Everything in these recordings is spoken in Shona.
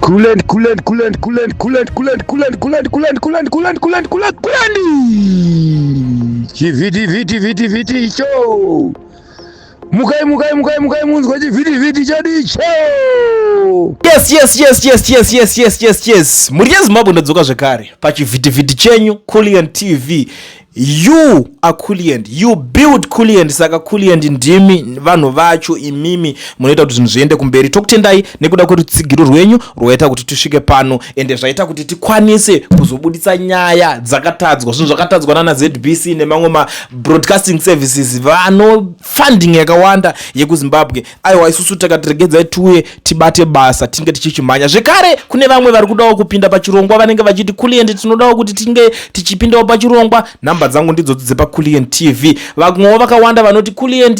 Kulend, kulend, kulend, kulend, kulend, kulend, kulend, kulend, kulend, kulend, kulend, kulend, kulend, kulend. Chivhiti vhiti vhiti vhiti icho. Mukai mukai mukai mukai munzwe chivhiti vhiti chedu icho. Yes. Mhuri yeZimbabwe, ndadzoka zvekare pachivhitivhiti chenyu, Kulliant TV. You are Kulliant, you build Kulliant. Saka Kulliant ndimi vanhu vacho imimi munoita kuti zvinhu zviende kumberi. Tokutendai nekuda kwerutsigiro rwenyu rwaita kuti tisvike pano, ende zvaita kuti tikwanise kuzobuditsa nyaya dzakatadzwa, zvinhu zvakatadzwa nana ZBC nemamwe mabroadcasting services vano funding yakawanda yekuZimbabwe. Aiwa, isusu takati regedzai tiuye tibate basa, tinge tichichimhanya zvekare. Kune vamwe vari kudawo kupinda pachirongwa, vanenge vachiti, "Kulliant, tinodawo kuti tinge tichipindawo pachirongwa." Nhamba dzangu ndidzodzo dzepaKulliant TV. Vamwewo vakawanda vanoti, "Kulliant,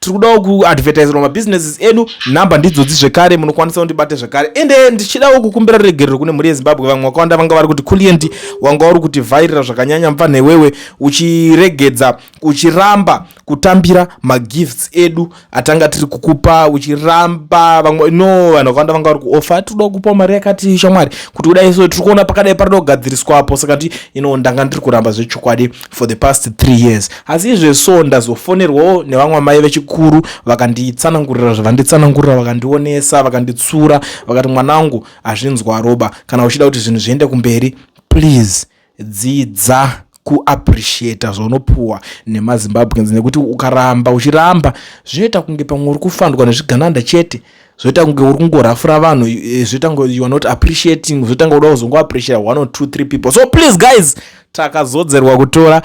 tiri kudawo kuadvertiserwa mabusinesses edu." Nhamba ndidzodzi zvekare, munokwanisa kundibate zvekare. Ende ndichidawo kukumbira ruregerero kune mhuri yeZimbabwe. Vamwe vakawanda vanga vari kuti, "Kulliant, wanga uri kutivhairira zvakanyanya mufana iwewe, uchiregedza, uchiramba kutambira magifts edu atanga tiri kukupa, uchiramba." Vamwe no, vanhu vakawanda vanga vari kuoffer, "Tiri kuda kukupa mari yakati, shamwari, kuti kudai." So tiri kuona pakadai parida kugadziriswapo. Saka ti ndanga ndiri kuramba zvechokwadi for the past 3 years. Asi izveso ndazofonerwawo nevamwe mai vechikuru, vakanditsanangurira zvavanditsanangurira, vakandionesa, vakanditsura, vakati, "Mwanangu, hazvinzwa roba. Kana uchida kuti zvinhu zviende kumberi, please dzidza kuappreciata zvaunopuwa nemaZimbabweans, nekuti ukaramba uchiramba, zvinoita kunge pamwe uri kufandwa nezvigananda chete, zvoita kunge uri kungorafura vanhu, zvoita kunge you are not appreciating, zvoita kunge uda kuzongoappreciata one or two three people. So please guys, takazodzerwa kutora.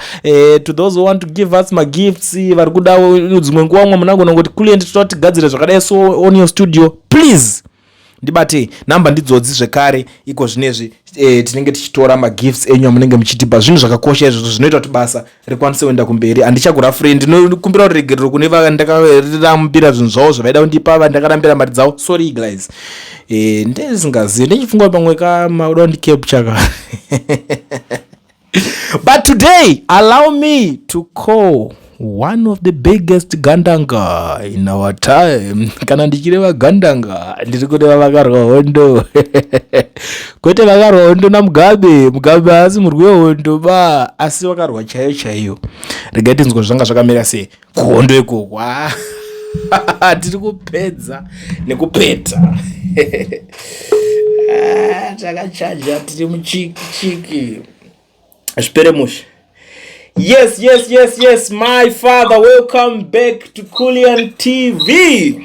To those who want to give us magifts, vari kuda, dzimwe nguva mwe munagona kungoti, "Kulliant, toda tigadzire zvakadai so on your studio," please ndibatei. Namba ndidzodzi zvekare. Iko zvinezvi tinenge tichitora magifts enyu amunenge muchitipa. Zvinhu zvakakosha izvozvo, zvinoita kuti basa rikwanise kuenda kumberi. Handichakurafurei, ndinokumbira ruregerero kune vandakarambira zvinhu zvavo zvavaida kundipa, vandakarambira mari dzavo. Sorry guys, ndesingazivi, ndechifunga pamwe kamauda kundicapture ka. But today, allow me to call one of the biggest gandanga in our time. Kana ndichireva gandanga, ndiri kureva vakarwa hondo, kwete vakarwa hondo naMugabe. Mugabe haasi murwi wehondo ba, asi vakarwa chaiyo chaiyo. Regai tinzwa zvanga zvakamira sei kuhondo ikoko. Ah, tiri kupedza nekupeta. Ah, takachaja, tiri muchiki chiki, zvipere mushe. Yes, my father, welcome back to Kulliant TV.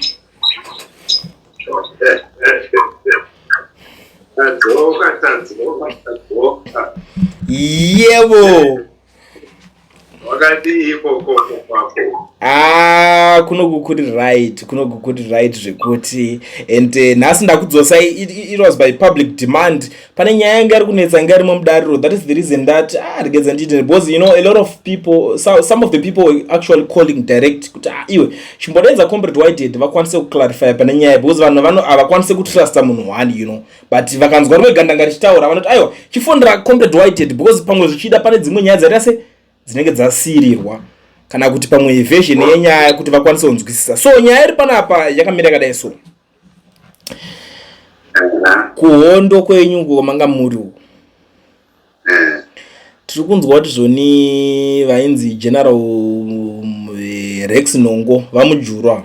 Tadzoka, tadzoka, tadzoka. Yebo. Wakadii ikoko kwako? Ah, kunoku kuri right, kunoku kuri right zvekuti. And nhasi ndakudzosai. It was by public demand. Pane nyaya yanga iri kunetsa, yanga irimo mudariro. That is the reason that, ah, regedza ndiite, because a lot of people, so, some of the people were actually calling direct kuti, "Ah, iwe chimbodaidza Comrade Whitehead vakwanise kuclarify pane nyaya," because vanhu vano havakwanisi kutrusta munhu one, but vakanzwa rimwe gandanga richitaura, vanoti, "Aiwa, chifondera Comrade Whitehead," because pamwe zvichida pane dzimwe nyaya dzaita se dzinenge dzasirirwa, kana kuti pamwe version yenyaya kuti vakwanise kunzwisisa. So nyaya iri panapa yakamira yakadai. So kuhondo kwenyu kwamanga muri uku, tiri kunzwa kuti zvoni vainzi General Rex Nongo, vaMujuru,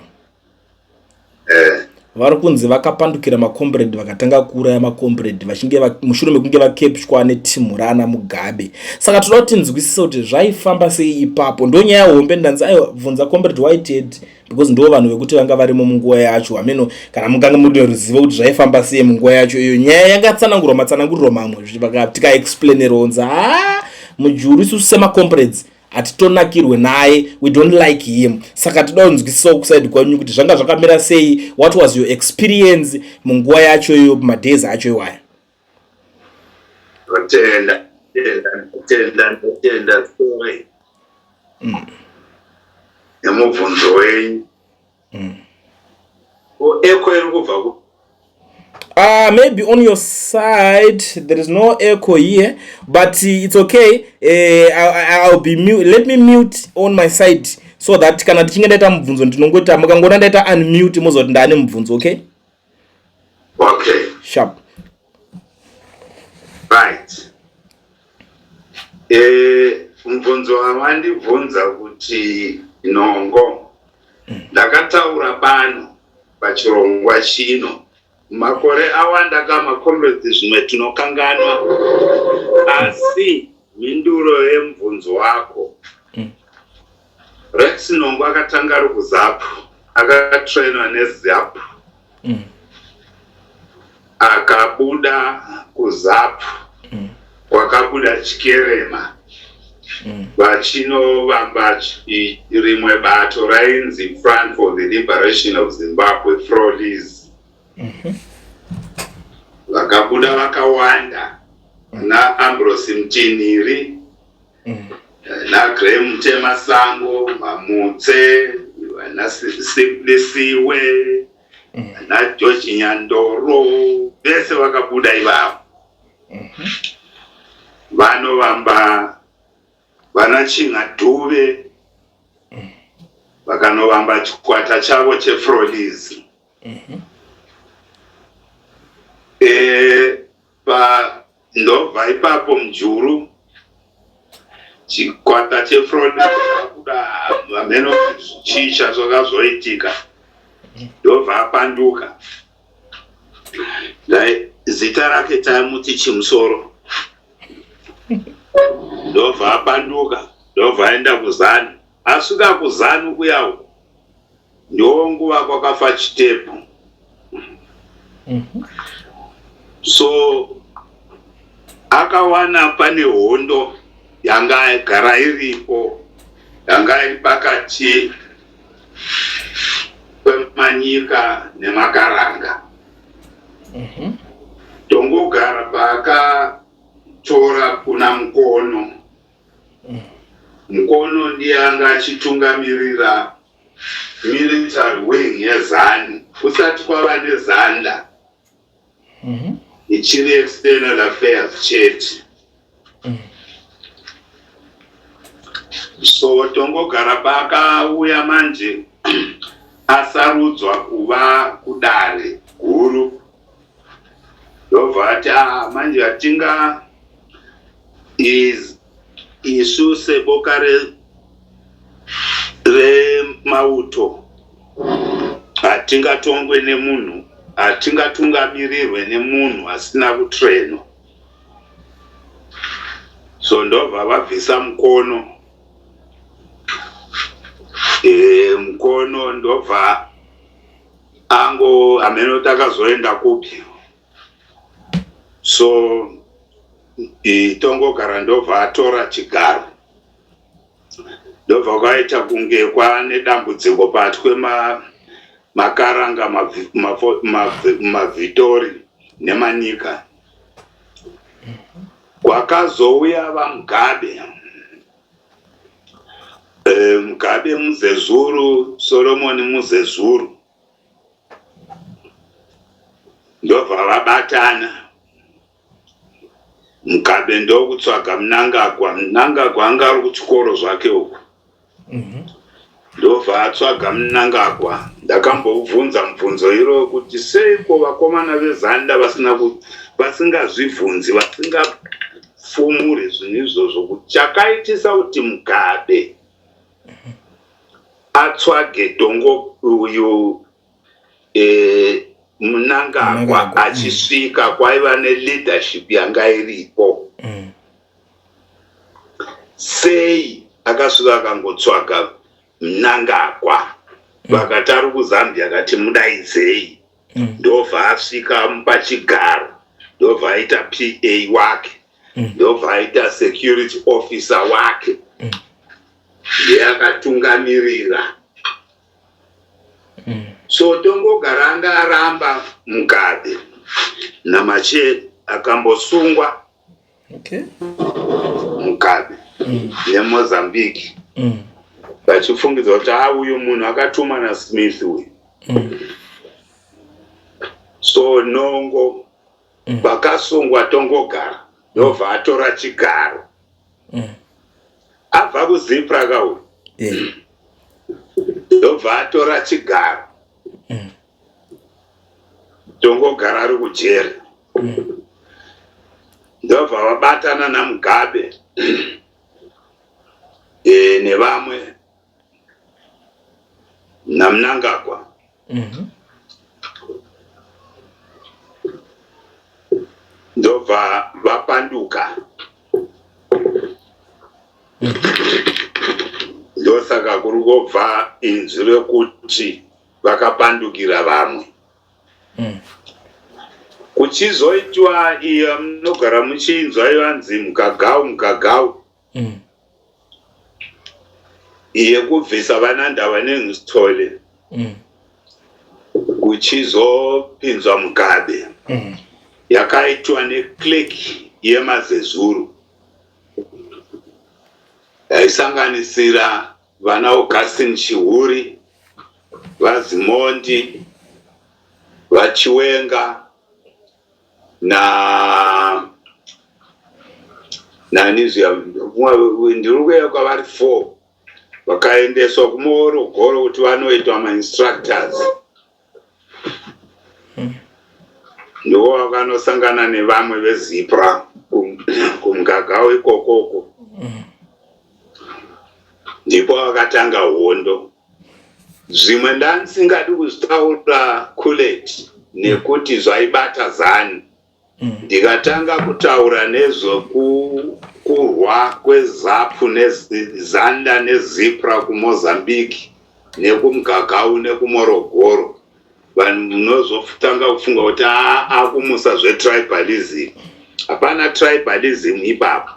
vari kunzi vakapandukira macomrade, vakatanga kuuraya macomrade vachinge mushure mekunge vakepshwa netimu rana Mugabe. Saka toda kuti tinzwisise kuti zvaifamba sei ipapo. Ndo nyaya hombe. Ndanzi, "Aiwa, bvunza Comrade Whitehead," because ndo vanhu vekuti vanga varimo munguva yacho. Hameno kana munganga mune ruzivo kuti zvaifamba sei munguva yacho iyo. Nyaya yangatsanangurwa matsananguriro mamwe, tikaexplainerwa kunzi, "Ha, Mujuru isusu semacomrades hatitonakirwe naye, we don't like him." Saka toda kunzwisisawo kuside kwanyu kuti zvanga zvakamira sei. What was your experience munguva yacho iyo, madays acho iwaya? Ndotenda, tenda, ndotenda, ndotenda, sorry nemubvunzo wenyu. Ko echo iri kubva ku? Maybe on your side. There is no echo here, but it's okay. I'll be mute. Let me mute on my side so that kana tichinge ndaita mubvunzo, ndinongoti mukangoona ndaita unmute, mozoti ndaane mubvunzo, okay? Okay. Sharp. Right. Mubvunzo wawandibvunza kuti Nhongo, ndakataura pano pachirongwa chino makore awanda ka, macomrades, zvimwe tinokanganwa, asi mhinduro yemubvunzo wako, Rex Nhongo akatanga ari kuZAPU, akatrainwa neZAPU. Akabuda kuZAPU, kwakabuda Chikerema, vachinovamba rimwe bato rainzi Front for the Liberation of Zimbabwe, FROLIZ. Vakabuda vakawanda, naAmbrose Mutinhiri, naGraham Mutemasango, Mamutse, vana Simplisiwe, naGeorge Nyandoro, vese vakabuda ivavo. Vanovamba vana Chinga Dhuve, vakanovamba chikwata chavo cheFROLIZ. Pa ndobva ipapo mujuru chikwata cheFROLIZ kuda vamheno chii chazvakazoitika, ndobva apanduka. Zita rake taimuti Chimusoro. Ndobva apanduka, ndobva aenda kuZANU. Asvika kuZANU kuya uku, ndo nguva kwakafa Chitepo. So akawana pane hondo yanga gara iripo, yanga iri pakati kwemanyika nemakaranga. Tongogara paakatora kuna Mukono. Mukono ndiye anga achitungamirira military wing yeZANU kusati kwava neZANLA, ichiri external affairs chete. So Tongogara paakauya manje asarudzwa kuva kudare guru, ndobva ati, "Ah, manje hatinga isu seboka remauto hatingatongwe nemunhu, hatingatungamirirwe nemunhu asina kutrainwa." So ndobva vabvisa Mukono. Mukono ndobva ango hameno takazoenda kupi. So Tongogara ndobva atora chigaro, ndobva kwaita kunge kwane dambudziko pakati kwemakaranga, mavhitori nemanyika. Kwakazouya vaMugabe, Mugabe Muzezuru, Solomon Muzezuru, ndobva vabatana. Mugabe ndokutsvaga Mnangagwa. Mnangagwa anga ari kuchikoro zvake uku. Ndobva atsvaga Mnangagwa. Ndakambobvunza mubvunzo iro kuti seiko vakomana veZANLA vasina vasingazvibvunzi, vasingafumuri zvinhu izvozvo, kuti chakaitisa kuti Mugabe atsvage Tongo uyu, Mnangagwa, Mnangagwa. achisvika kwaiva neleadership yanga iripo, sei akasvika akangotsvaga Mnangagwa? Vakati ari kuZambia, akati mudaidzei. Ndobva asvika pachigaro, ndobva aita PA wake, ndobva aita security officer wake, ndiye akatungamirira. So Tongogara anga aramba Mugabe naMacheri, akambosungwa Mugabe neMozambique, vachifungidza kuti a uyu munhu akatumwa naSmith uyu. So Nongo vakasungwa, Tongogara ndobva atora chigaro. Abva kuZIPRA kauyu, ndobva atora chigaro. Tongogara ari kujeri. Ndobva vabatana naMugabe nevamwe naMnangagwa. Ndobva vapanduka. Ndosaka kuri kubva inzwi rekuti vakapandukira vamwe. Kuchizoitwa iyo munogara muchinzwa ivanzi mugagau mugagau. Yekubvisa vana Ndava neNgusithole. Kuchizopinzwa Mugabe. Yakaitwa neclique yemaZezuru. Yaisanganisira vana Augustine Chihuri, VaZimondi, VaChiwenga na nani zviya, ndiri kuya kwavari 4 vakaendeswa kuMorogoro kuti vanoitwa mainstructors. Ndivo vakanosangana nevamwe veZIPRA kuMgagao ikokoko. Ndipo vakatanga hondo. Zvimwe ndandisingadi kuzvitaura Kulet nekuti zvaibata ZANU. Ndikatanga kutaura nezvokurwa kweZAPU neZANLA neZIPRA kuMozambique nekuMgagau nekuMorogoro, vanhu munozotanga kufunga kuti akumusa zvetribalism. Hapana tribalism ipapo.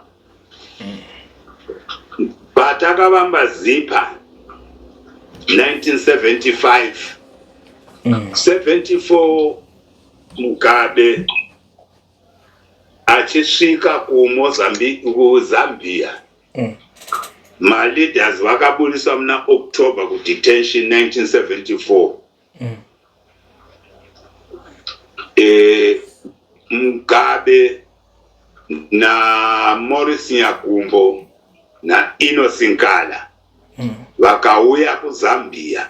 Patakavamba ZIPA 1975, 74 Mugabe achisvika kuMozambique, kuZambia, maleaders vakaburisa muna October kudetention 1974. Mugabe naMaurice Nyagumbo naEnos Nkala vakauya kuZambia,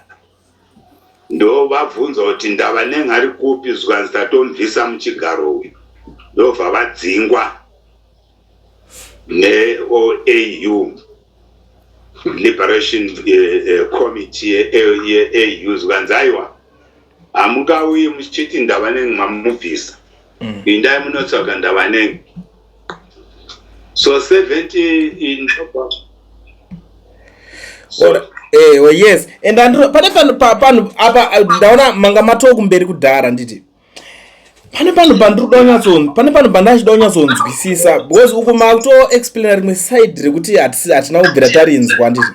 ndovabvunza kuti Ndava nenga ari kupi, zvikanzi tatomubvisa muchigaro uyu, ndobva vadzingwa neOAU Liberation Committee yeAU, zvikanzi aiwa, hamungauyi muchiti Ndava nenga mamubvisa, indai munotsvaga Ndava nenga. So 70 in so, oh, yes, and andiro pane panhu panhu apa ndaona manga matoo kumberi kudhara, nditi pane panhu pandiri kuda kunyatso, pane panhu pandachida kunyatsonzwisisa, because uku makuto explaina rimwe side rekuti hatina kubvira tarinzwa. Nditi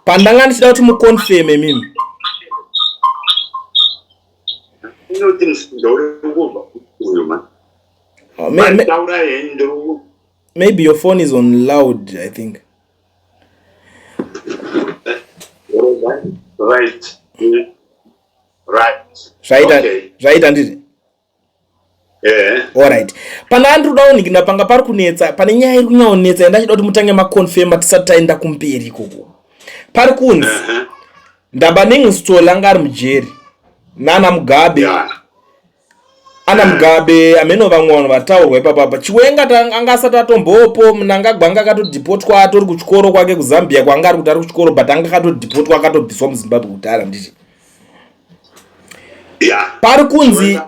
pandanga ndichida kuti muconfirme mimi. Inoti musindo uri kubva uyu ma Oh, taura henyu, ndiri Maybe your phone is on loud, I think. Right. Zvaita. Okay. Zvaita, nditi? Eh. Alright, pana andiri kuda kunikina panga pari kunetsa, pane nyaya iri kunyanya yandachida kuti mutange maconfirma tisati taenda kumberi ikoko. Pari kunzi Ndabaningi Sithole anga ari mujeri nana Mugabe, ana Mugabe, ameno vamwe vanhu vataurwa ipapapa. Chiwenga anga asati atombopo. Mnangagwa anga akatodhipotwa, atori kuchikoro kwake kuZambia kwaanga ari kuti ari kuchikoro, but anga akatodhipotwa, akatobviswa muZimbabwe kudhara, nditi? Pari kunzi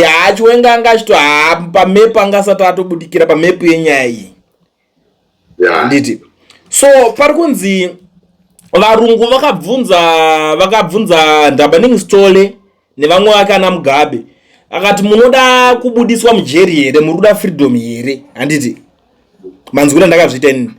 haa, Chiwenga anga achito, haa, pamepu anga asati atobudikira pamepu yenyaya iyi. Handiti? So pari kunzi varungu vakabvunza Ndabaningi Sithole nevamwe vake ana Mugabe, akati munoda kubudiswa mujeri here, muri kuda freedom here? Handiti manzwira ndakazviita inini?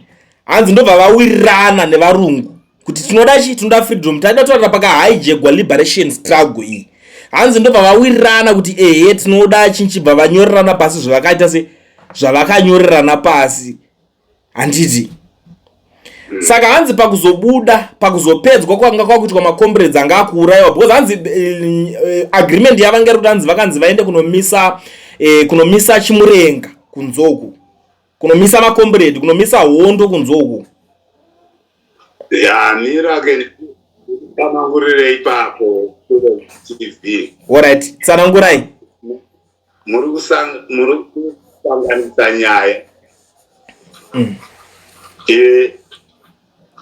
Hanzi ndobva vawirirana nevarungu kuti tinoda chi, tinoda freedom. Taida taura pakahaijegwa liberation struggle iyi. Hanzi ndobva vawirirana kuti ehe, tinoda chinchibva vanyorerana pasi zvavakaita, se zvavakanyorerana pasi, handiti? Saka hanzi pakuzobuda, pakuzopedzwa kwanga kwakuitwa macomrades anga akuurayiwa, because hanzi agreement yavanga iri kuti hanzi vakanzi vaende kunomisa Chimurenga kunzoku, kunomisa macomrade, kunomisa hondo kunzoku. Ya, mira ke. ndikutsanangurire ipapo TV. Alright, tsanangurai. Muri kusanganisa nyaya.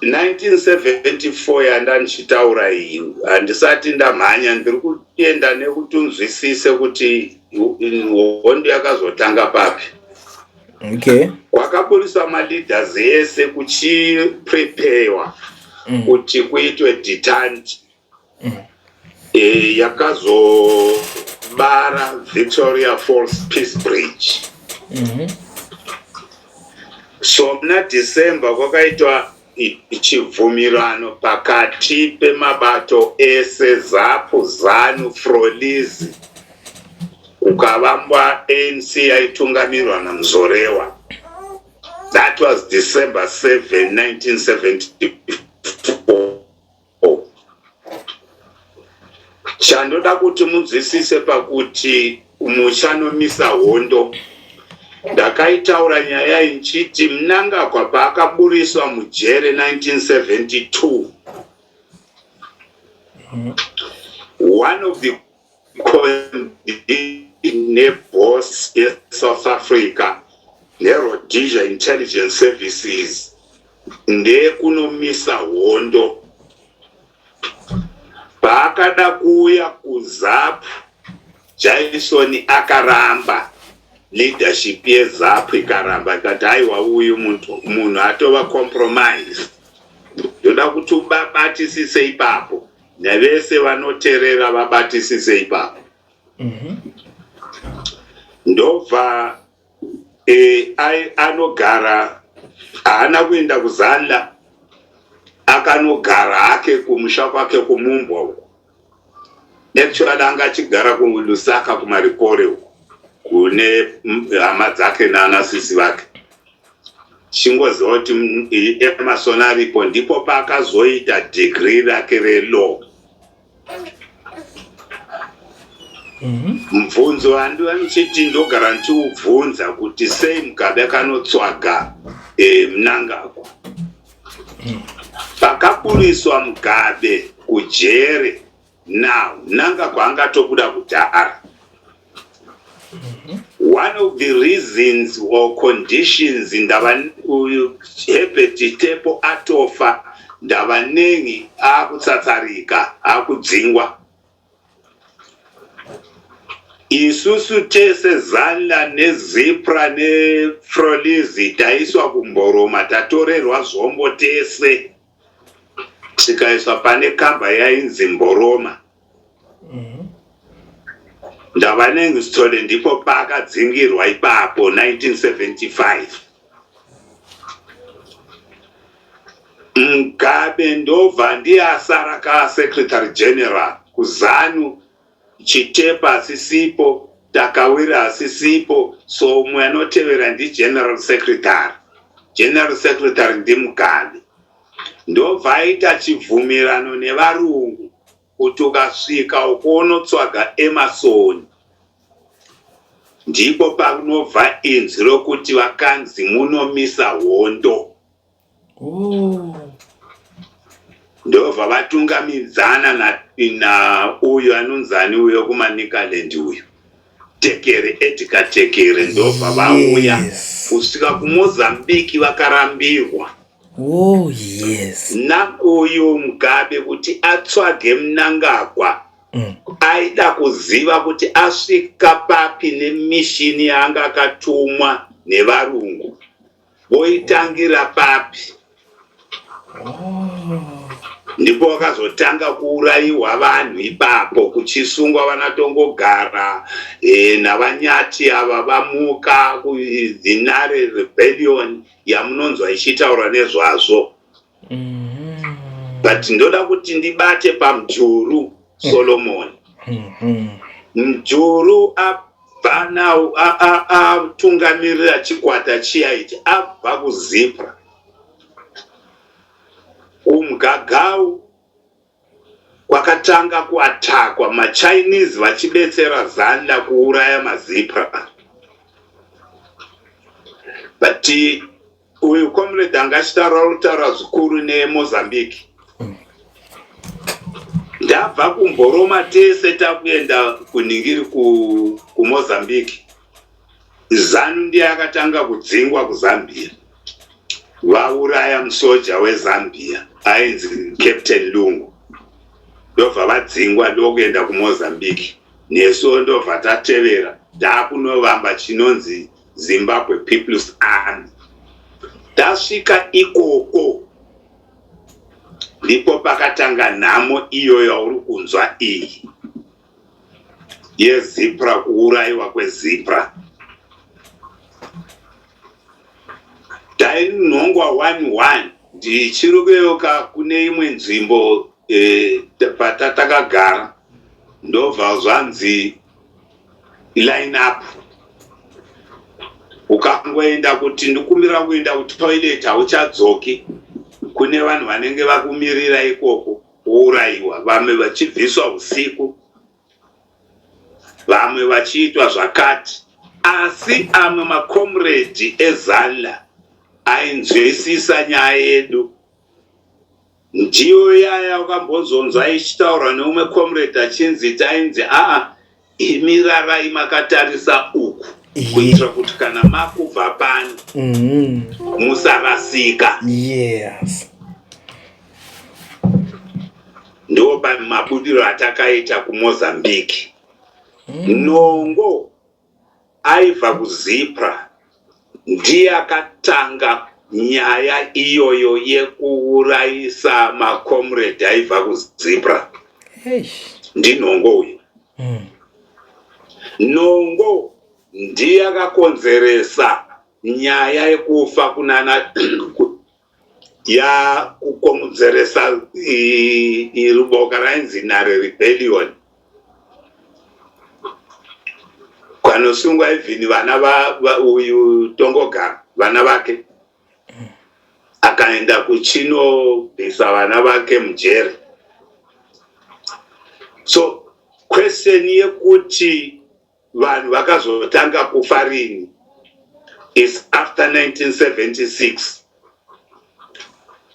1974 yandandichitaura iyi, handisati ndamhanya, ndiri kuenda nekuti unzwisise kuti hondo yakazotanga papi. Kwakaburiswa maleaders ese kuchipreparewa kuti kuitwe detente yakazobara Victoria Falls Peace Bridge. So muna December kwakaitwa chibvumirano pakati pemabato ese, ZAPU, ZANU, Frolizi, kukavambwa ANC yaitungamirwa naMuzorewa. That was December 7 1974. Chandoda kuti munzwisise pakuti muchanomisa hondo, ndakaitaura nyaya ichiti Mnangagwa paakaburiswa mujere 1972, one of the neboss yeSouth Africa neRhodesia Intelligence Services ndeyekunomisa hondo. Paakada kuuya kuZAPU, Jason akaramba, leadership yeZAPU ikaramba, ikati aiwa, uyu munhu atova compromise. Ndoda kuti ubabatisise ipapo, nevese vanoterera vabatisise ipapo. Ndobva anogara, haana kuenda kuZANLA, akanogara hake kumusha kwake kuMumbwa uko. Actually anga achigara kuLusaka, kuMarikore uko, kune hama dzake naanasisi vake. Chingoziva kuti Emerson aripo, ndipo paakazoita degree rake relaw. Mubvunzo wandiva ndichiti ndogara ndichiubvunza kuti sei Mugabe akanotsvaga Mnangagwa? Pakaburiswa Mugabe kujere, now Mnangagwa angatobuda kudhara. One of the reasons or conditions, ndava uyu Herbert Chitepo atofa, Ndavanengi akutsatsarika, akudzingwa. Isusu tese, ZANLA neZIPRA neFrolizi, taiswa kuMboroma, tatorerwa zvombo tese, tikaiswa pane kamba yainzi Mboroma. Ndavanengi Sithole ndipo paakadzingirwa ipapo 1975. Mugabe ndobva ndiye asara kasecretary general kuZANU. Chitepo asisipo, Takawira asisipo, so umwe anotevera ndigeneral secretary. General secretary ndiMugabe. Ndobva aita chibvumirano nevarungu kuti ukasvika uko unotsvaga Emerson. Ndipo panobva inzwi rokuti vakanzi munomisa hondo. Ndobva vatungamidzana nauyu anonzani uyo kuManicaland uyu, Tekere, Edgar Tekere. Ndobva vauya kusvika kuMozambique, vakarambirwa. Na uyu Mugabe kuti atsvage Mnangagwa, aida kuziva kuti asvika papi nemishini yaanga akatumwa nevarungu, voitangira papi. Ndipo wakazotanga kuurayiwa vanhu ipapo, kuchisungwa vanatongogara navanyati ava vamuka kuDzinare Rebellion yamunonzwa ichitaura nezvazvo. But ndoda kuti ndibate paMujuru Solomon. Mujuru abva now atungamirira chikwata chiya ichi, abva kuZIPRA kuMgagau, kwakatanga kuatakwa maChinese vachibetsera ZANLA kuuraya maZIPRA. But uyu comrade anga achitaura, kutaura zvikuru neMozambique. Ndabva kuMboroma tese takuenda kuningiri kuMozambique. Zanu ndiye akatanga kudzingwa kuZambia. Vauraya musoja weZambia ainzi Captain Lungu. Ndobva vadzingwa ndokuenda kuMozambique. Nesuwo ndobva tatevera takunovamba chinonzi Zimbabwe People's Army. Tasvika ikoko ndipo pakatanga nhamo iyo yauri kunzwa iyi yeZipra, kuurayiwa kweZipra. Tainhongwa 11 ndichiri kuyeuka kune imwe nzvimbo e, patatakagara ndobva zvanzi line up ukangoenda kuti ndikumbira kuenda kutoilet hauchadzoki kune vanhu vanenge vakumirira ikoko wourayiwa vamwe vachibviswa usiku vamwe vachiitwa zvakati asi amwe makomredi ezanla ainzwisisa nyaya yedu Ndiyo yaya wakambozonzwa ichitaurwa neumwe comrade achinzi tainzi aa imi rarai makatarisa uku kuitira kuti kana makubva pano musarasika. Yes. Ndo pamabudiro atakaita kuMozambique. Nongo Aibva kuZipra ndiye akatanga nyaya iyoyo yekuurayisa macomrade aibva kuZipra. NdiNhongo uyu. Nongo ndiye akakonzeresa nyaya yekufa kunana yakukonzeresa iri boka rainzi Nare Rebellion kwanosungwa even vana va uyu Tongogara vana vake akaenda kuchinobvisa vana vake mujeri. So question yekuti Vanhu vakazotanga kufa rini is after 1976.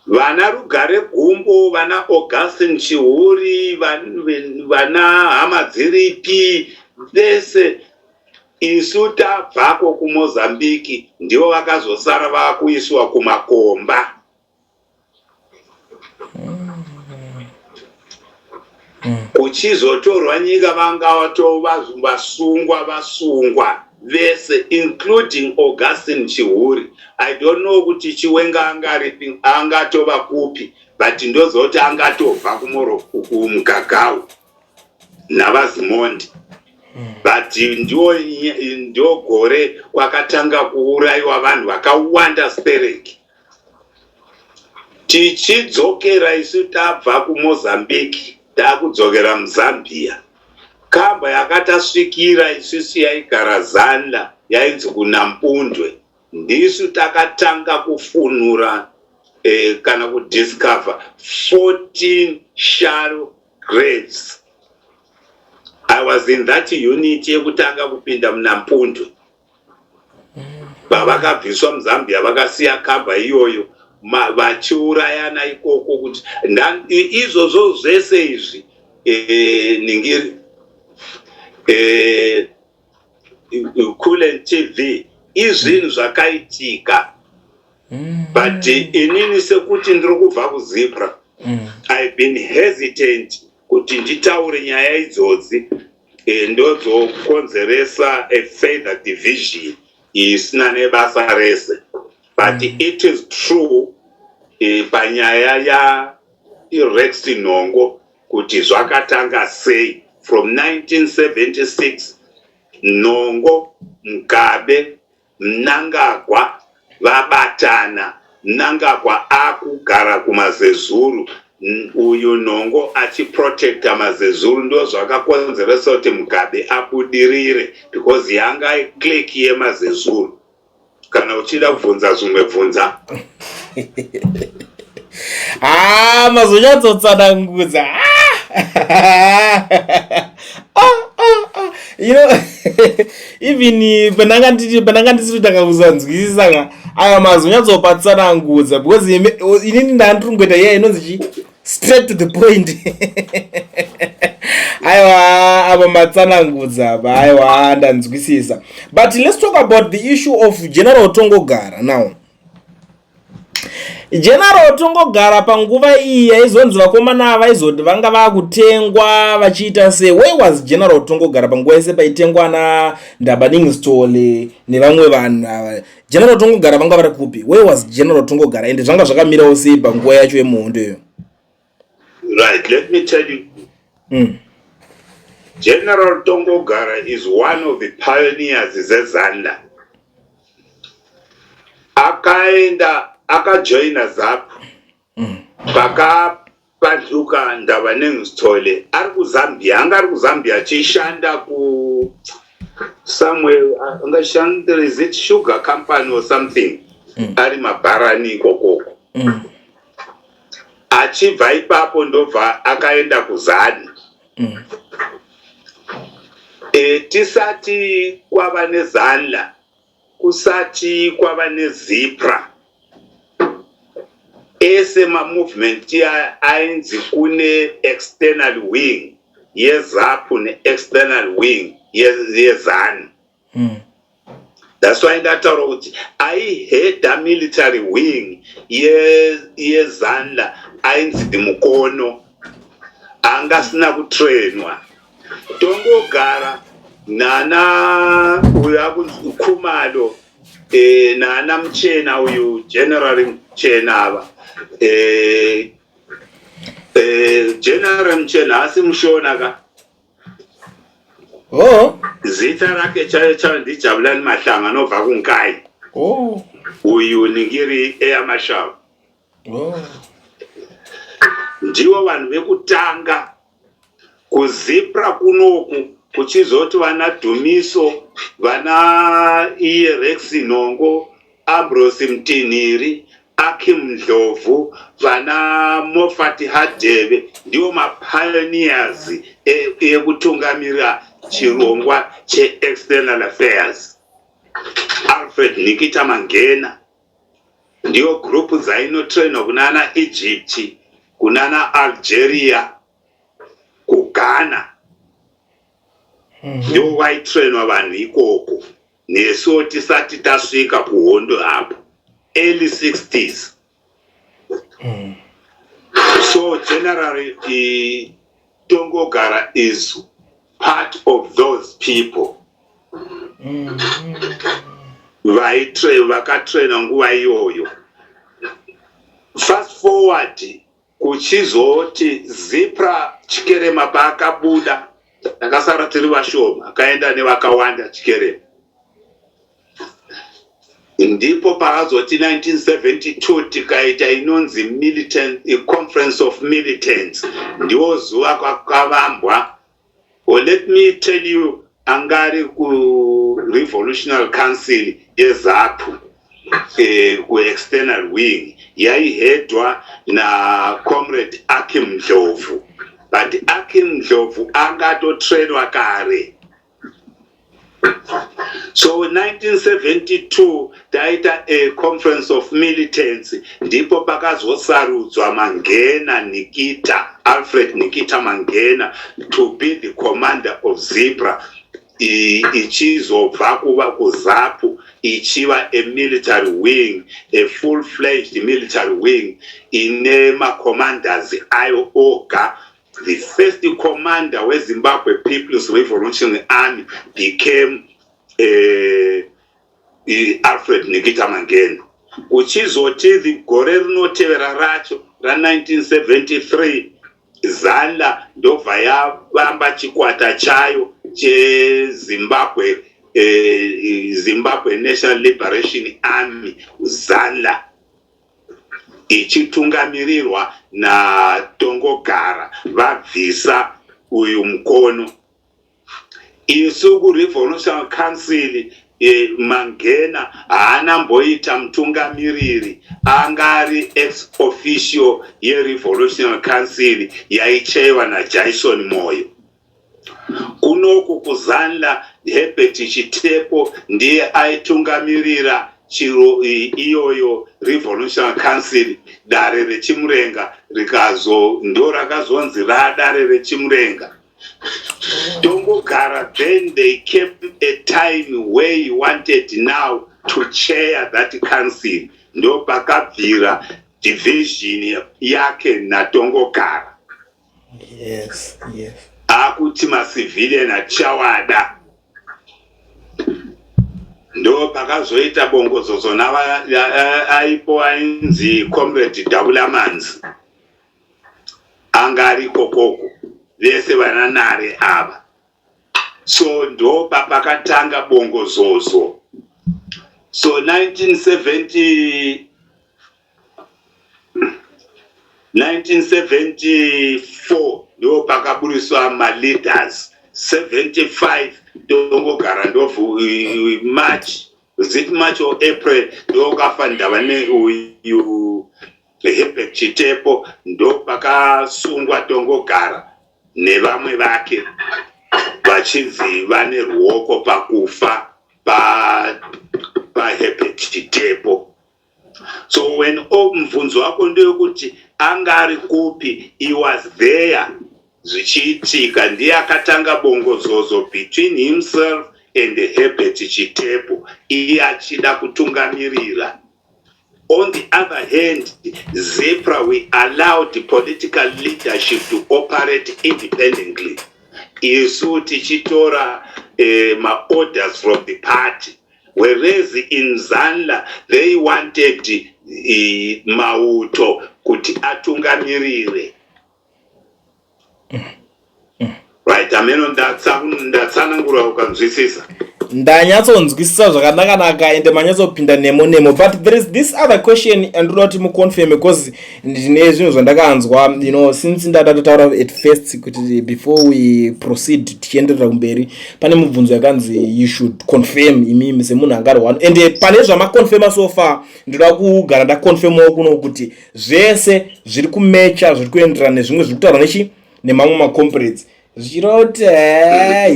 Vana Rugare Gumbo, vana Augustine Chihuri, vana Hamadziripi, vese isu tabvako kuMozambique ndivo vakazosara vakuiswa kumakomba. Kuchizotorwa nyika vanga vasungwa vasungwa vese including Augustine Chihuri. I don't know kuti Chiwenga angaripi angatova kupi but ndoziva kuti angatobva kumugagau navaZimondi but ndiwo ndiwo gore kwakatanga kuurayiwa vanhu vakawanda stereki. Tichidzokera isu tabva kuMozambique takudzokera muZambia. Kamba yakatasvikira isusu yaigara Zanla yainzi kuNampundwe. Ndisu takatanga kufunura eh, kana kudiscover 14 shallow graves. I was in that unit yekutanga kupinda muNampundwe. Pavakabviswa muZambia vakasiya kamba iyoyo vachiurayana ikoko kuti izvozvo zvese izvi e, ningiri e, Kulen TV izvinhu zvakaitika but inini sekuti ndiri kubva kuZipra I've been hesitant kuti nditaure nyaya idzodzi e, ndodzokonzeresa a further division isina nebasa rese but it is true e, panyaya ya Rex Nhongo kuti zvakatanga sei from 1976 Nhongo Mugabe Mnangagwa vabatana Mnangagwa akugara kumazezuru uyu Nhongo achiprotecta mazezuru ndozvakakonzeresa kuti Mugabe abudirire because yanga clique yemazezuru. Kana uchida kubvunza zvimwe bvunza. Ah, mazonyatsotsanangudza. Ah. Ah, ah, ah. You know, even pandanga nditi pandanga ndisiri kutanga kuzanzwisisa ka aya mazonyatsopatsanangudza because inini ndanga ndiri kungoita iya inonzi chi Straight to the point. Aiwa, ava matsanangudza apa. Aiwa, ndanzwisisa. But let's talk about the issue of General Tongogara now. General Tongogara, panguva iyi yaizonzi vakomana vaizoti vanga vakutengwa vachiita sei, where was General Tongogara panguva yese paitengwa na Ndabaningi Sithole nevamwe vanhu ava? General Tongogara vanga vari kupi? Where was General Tongogara, ende zvanga zvakamirawo sei panguva yacho yemuhondo iyo? Right, let me tell you. General Tongogara is one of the pioneers zeZANLA. Akaenda akajoina ZAPU pakapanduka Ndabaningi Sithole ari kuZambia. Anga ari kuZambia achishanda ku somewhere, angashanda, is it sugar company or something, ari mabharani ikokoko. Achibva ipapo ndobva akaenda kuZANU. Tisati kwava neZANLA, kusati kwava neZIPRA, ese mamovement ainzi kune external wing yeZAPU neexternal wing yeZANU. That's why ndataura kuti aihedha military wing yeZANLA ainzi Mukono, anga asina kutrainwa. Tongogara nana uyu akunzi Khumalo, nana Muchena, uyu General Muchena ava. General Muchena asi muShona ka. Zita rake chaiyo chaiyo ndiJabulani Mahlanga, anobva kuNkayi. Uyu ningiri eyaMashava. Ndivo vanhu vekutanga kuZIPRA kunoku, kuchizoti vana Dhumiso, vana iye Rex Nhongo, Ambrose Mtinhiri, Akim Ndlovu, vana Mofati Hadebe, ndivo mapioneers ekutungamirira chirongwa cheexternal affairs. Alfred Nikita Mangena, ndiyo group dzainotrainwa kunana Egypt, kunana Algeria, kuGhana. Ndivo vaitrainwa vanhu ikoko nesuwo tisati tasvika kuhondo apo, early 60s. So generally Tongogara is part of those people vakatraina nguva iyoyo. Fast forward kuchizoti ZIPRA, Chikerema paakabuda, takasara tiri vashoma, akaenda nevakawanda Chikerema. Ndipo pakazoti 1972 tikaita inonzi militant conference of militants. Ndiwo zuva kwakavambwa. Well, let me tell you, angari kurevolutionary council yeZAPU, kuexternal wing yaihedwa nacomrade Akim Ndlovu, but Akim Ndlovu angatotrainwa kare. So 1972 taita a conference of militants, ndipo pakazosarudzwa Mangena Nikita, Alfred Nikita Mangena, to be the commander of ZIPRA, ichizobva kuva kuZAPU ichiva a military wing, a full fledged military wing ine macommanders ayo oga. The first commander weZimbabwe People's Revolutionary Army became Alfred Nikita Mangena. Kuchizoti gore rinotevera racho ra1973, ZANLA ndobva yavamba chikwata chayo cheZimbabwe, Zimbabwe National Liberation Army, ZANLA, ichitungamirirwa naTongogara, vabvisa uyu Mukono. Isu kurevolutionary council, Mangena haana mboita mutungamiriri, anga ari ex officio yerevolutionary council yaichaiwa naJason Moyo. Kunoku kuZANLA, Herbert Chitepo ndiye aitungamirira. Chiro iyoyo Revolutionary Council, dare reChimurenga rikazo, ndo rakazonzi radare reChimurenga. Tongogara, then they came a time where he wanted now to chair that council. Ndo pakabvira division yake naTongogara. Akuti macivilian achawada. Ndo pakazoita bongozozo nava aipo ainzi Comrade Dabulamanzi, anga ari kokoko, vese vana Nare ava. So ndo papakatanga bongozozo. So 1970, 1974 ndo pakaburiswa maleaders. 75 Tongogara ndobvu March, is it March or April, ndokafa Ndaba neuyu Herbert Chitepo. Ndo pakasungwa Tongogara nevamwe vake vachinzi vane ruoko pakufa paHerbert Chitepo. So when, oh, mubvunzo wako ndeyekuti anga ari kupi? He was there zvichiitika. Ndiye akatanga bongozozo between himself and Herbert Chitepo, iye achida kutungamirira. On the other hand, ZIPRA, we allowed political leadership to operate independently, isu tichitora maorders from the party, whereas in ZANLA they wanted mauto kuti atungamirire. Right, ameno ndatsanangura ukanzwisisa. Ndanyatsonzwisisa zvakanaka-naka, ende manyatsopinda nemo nemo. But there is this other question andinoda kuti muconfirm, because ndine zvinhu zvandakanzwa since ndatataura at first kuti before we proceed, tichienderera kumberi, pane mubvunzo yakanzi you should confirm imimi semunhu angari one. Ende pane zvamaconfirma so far, ndinoda kugara ndaconfirmawo kuno kuti zvese zviri kumatcha, zviri kuenderana nezvimwe zviri kutaurwa nechi nemamwe macomrades, zvichireva kuti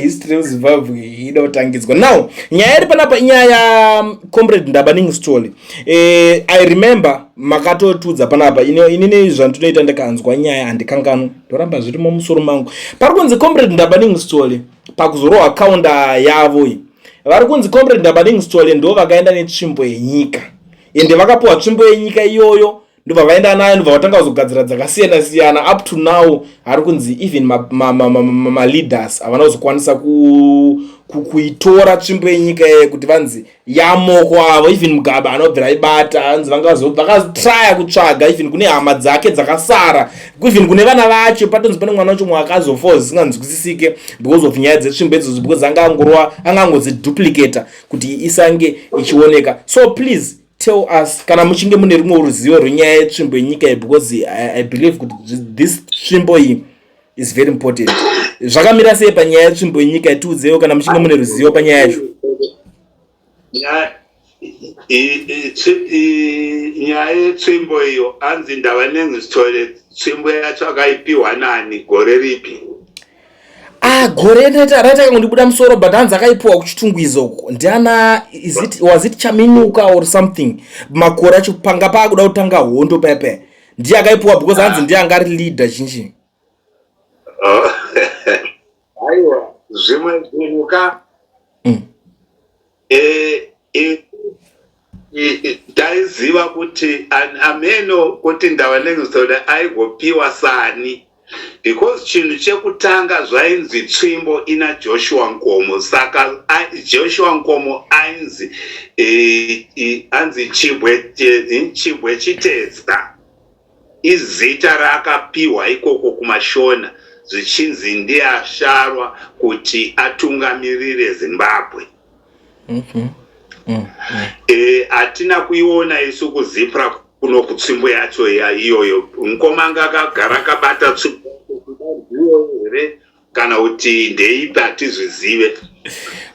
history yeZimbabwe ida kutangidzwa. Now nyaya iri panapa inyaya yacomrade Ndabaningi Sithole. I remember makatotudza panapa. Inini zvandinoita, ndikanzwa nyaya handikanganwa, ndoramba zvirimo musoro mangu. Pari kunzi Comrade Ndabaningi Sithole pakuzorohwa counter yavo iyi, vari kunzi Comrade Ndabaningi Sithole ndo vakaenda netsvimbo yenyika, ende vakapiwa tsvimbo yenyika iyoyo, ndobva vaenda nayo, ndobva vatanga kuzogadzira dzakasiyana siyana. Up to now hari kunzi even maleaders havana kuzokwanisa kuitora tsvimbo yenyika iyoyo kuti vanzi yamoko avo. Even Mugabe anobvira aibata, anzi vakatraya kutsvaga, even kune hama dzake dzakasara, even kune vana vacho, patonzi pane mwana wacho mwe akazofawo zvisinganzwisisike because of nyaya dzetsvimbo idzodzo, because anga angorwa, anga angodziduplicata kuti isange ichioneka. So please tell us kana muchinge mune rumwe ruzivo rwenyaya yetsvimbo yenyika iyi, because I believe kuti this tsvimbo iyi is very important. Zvakamira sei panyaya yetsvimbo yenyika? Itiudzewo kana muchinge mune ruzivo panyaya yacho. Nyaya yetsvimbo iyo, anzi Ndabaningi Sithole, tsvimbo yacho akaipiwa nani, gore ripi? Ah, gore raita kangondibuda musoro, but hanzi akaipiwa kuChitungwiza uko ndiana, is it, was it Chaminuka or something? Makore acho panga paakuda kutanga hondo paya, ndiye akaipiwa because hanzi ndiye anga ari leader chinchi. Oh. Aiwa, zvimwe zvinhu ka, taiziva kuti ameno kuti Ndabaningi Sithole aigopiwa sani, because chinhu chekutanga zvainzi tsvimbo ina Joshua Nkomo. Saka Joshua Nkomo ainzi anzi Chibwe Chitedza, izita raakapiwa ikoko kuMashona, zvichinzi ndiye asharwa kuti atungamirire Zimbabwe. Hatina kuiona isu kuZIPRA kuno kutsvimbo yacho iyoyo. Mukoma anga akagara akabata tsvimbo iyoyo here kana kuti ndeipi, hatizvizive.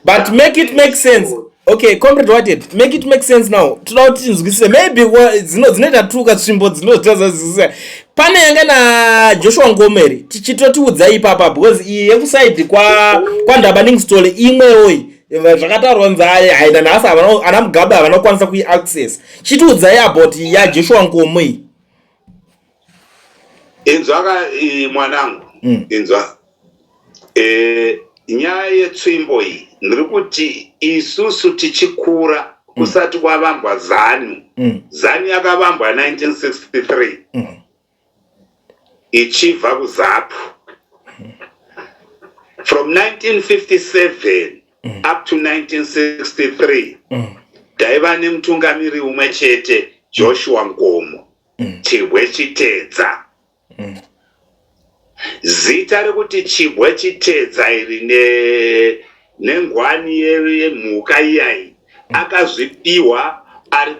But make it make sense. Okay, Comrade Whitehead, make it make sense now. Toda kuti tinzwisise. Maybe dzinoita tuka tsvimbo dzinotazazwisisa pane yanga naJoshua Nkomo, tichitotiudza ipapa, because iyi yekuside kwaNdabaningi Sithole imwewo iyi. Zvakataurwa nzi hai nanhasi ana Mugabe havana kukwanisa kuiaccess. Chitiudzai about yaJoshua Nkomo iyi. Inzwa mwanangu. Inzwa, nyaya yetsvimbo iyi, ndiri kuti isusu tichikura, kusati kwavambwa ZANU. ZANU yakavambwa 1963 ichibva kuZAPU. From 1957 up to 1963 taiva nemutungamiri umwe chete, Joshua Nkomo Chibwe Chitedza. Zita rekuti Chibwe Chitedza iri nengwani yemhuka iyai akazvipiwa ari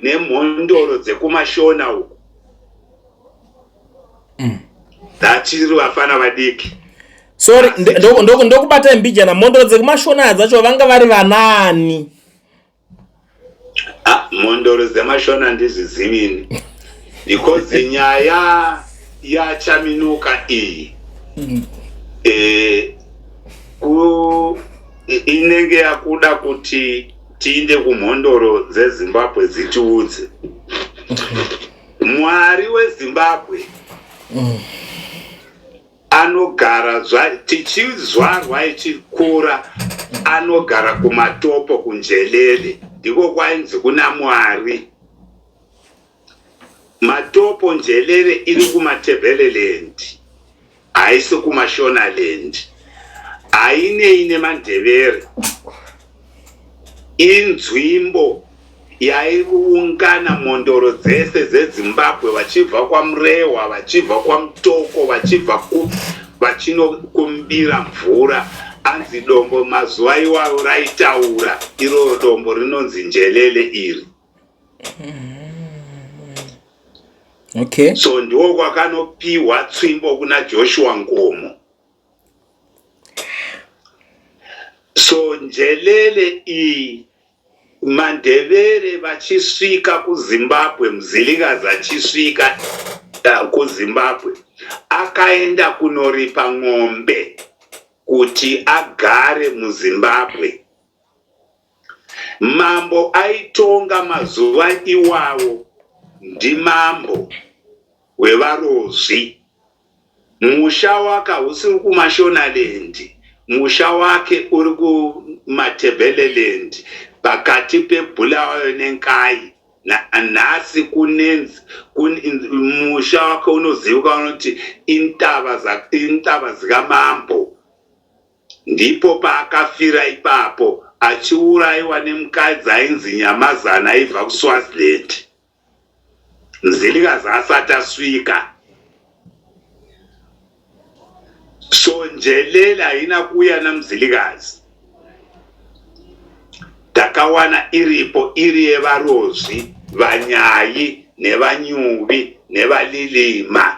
nemhondoro dzekuMashona uku. Tachiri vafana vadiki. Sorry, ndokubata mbijana. Mhondoro dzekuMashona dzacho vanga vari vanani? Ah, mhondoro dzemashona ndizvizivini, because nyaya yaChaminuka iyi inenge yakuda kuti tiinde kumhondoro dzeZimbabwe dzitiudze. Mwari weZimbabwe anogara, tichizvarwa ichikura, anogara kuMatopo, kuNjelele. Ndiko kwainzi kuna Mwari. Matopo, Njelele iri kuMatebeleland, haisi kuMashonaland, hainei nemaNdevere. Inzvimbo yaiungana mhondoro dzese dzeZimbabwe, vachibva kwaMurehwa, vachibva kwaMutoko, vachibva kupi, vachinokumbira mvura. Anzi dombo mazuva iwayo raitaura, iroro dombo rinonzi Njelele iri. So ndiwo kwakanopiwa tsvimbo kuna Joshua Nkomo. So Njelele iyi, maNdevere vachisvika kuZimbabwe, Mzilikazi achisvika kuZimbabwe, akaenda kunoripa ng'ombe kuti agare muZimbabwe. Mambo aitonga mazuva iwawo ndimambo wevaRozvi. Musha wake hausiri kuMashonaland, musha wake uri kuMatebeleland, pakati peBulawayo neNkayi. Nanhasi musha wake unozivikanwa kuti intaba zikamambo. Ndipo paakafira ipapo, achiurayiwa nemukadzi ainzi Nyamazana aibva kuSwaziland, Mzilikazi asati asvika. So Njelele haina kuuya naMzilikazi, takawana iripo, iri yevaRozvi, vaNyayi nevaNyuvi nevaLilima.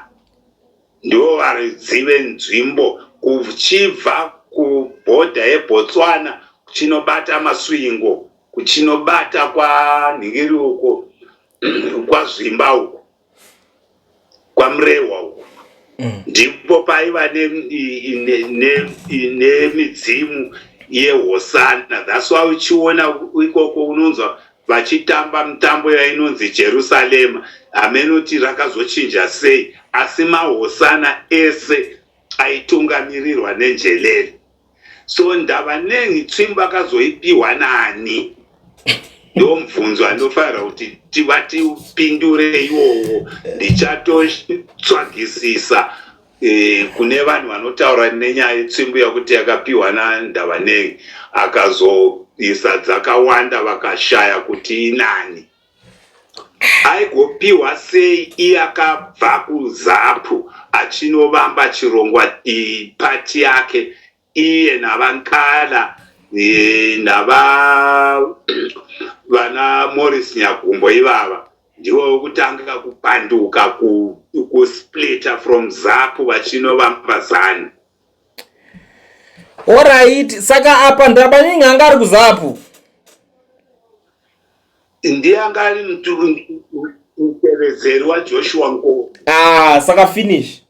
Ndivo varidzi venzvimbo kuchibva kubhodha yeBotswana kuchinobata Masvingo, kuchinobata kwaNhingiri uko, kwaZvimba uko, kwaMurehwa uko. Ndipo paiva nemidzimu yehosana. That's why uchiona ikoko unonzwa vachitamba mitambo yainonzi Jerusarema. Hamenoti rakazochinja sei, asi mahosana ese aitungamirirwa nenjelele. So Ndavanengi tsvimbo akazoipiwa nani? Ndo mubvunzo andofanira kuti tivatipindure iwowo. Ndichatotsvagisisa kune vanhu vanotaura nenyaya yetsvimbo yakuti yakapiwa naNdavanengi, akazoisa dzakawanda, vakashaya kuti inani, aigopiwa sei iye akabva kuZAPU achinovamba chirongwa, party yake, iye navaNkala, nava vana Morris Nyagumbo. Ivava ndivo vekutanga kupanduka, kusplita from ZAPU vachinovamba ZANU. Alright, saka apa Ndabaningi anga ari kuZAPU? Ndiye anga ari mutevedzeri waJoshua Nkomo. Ah, saka finish.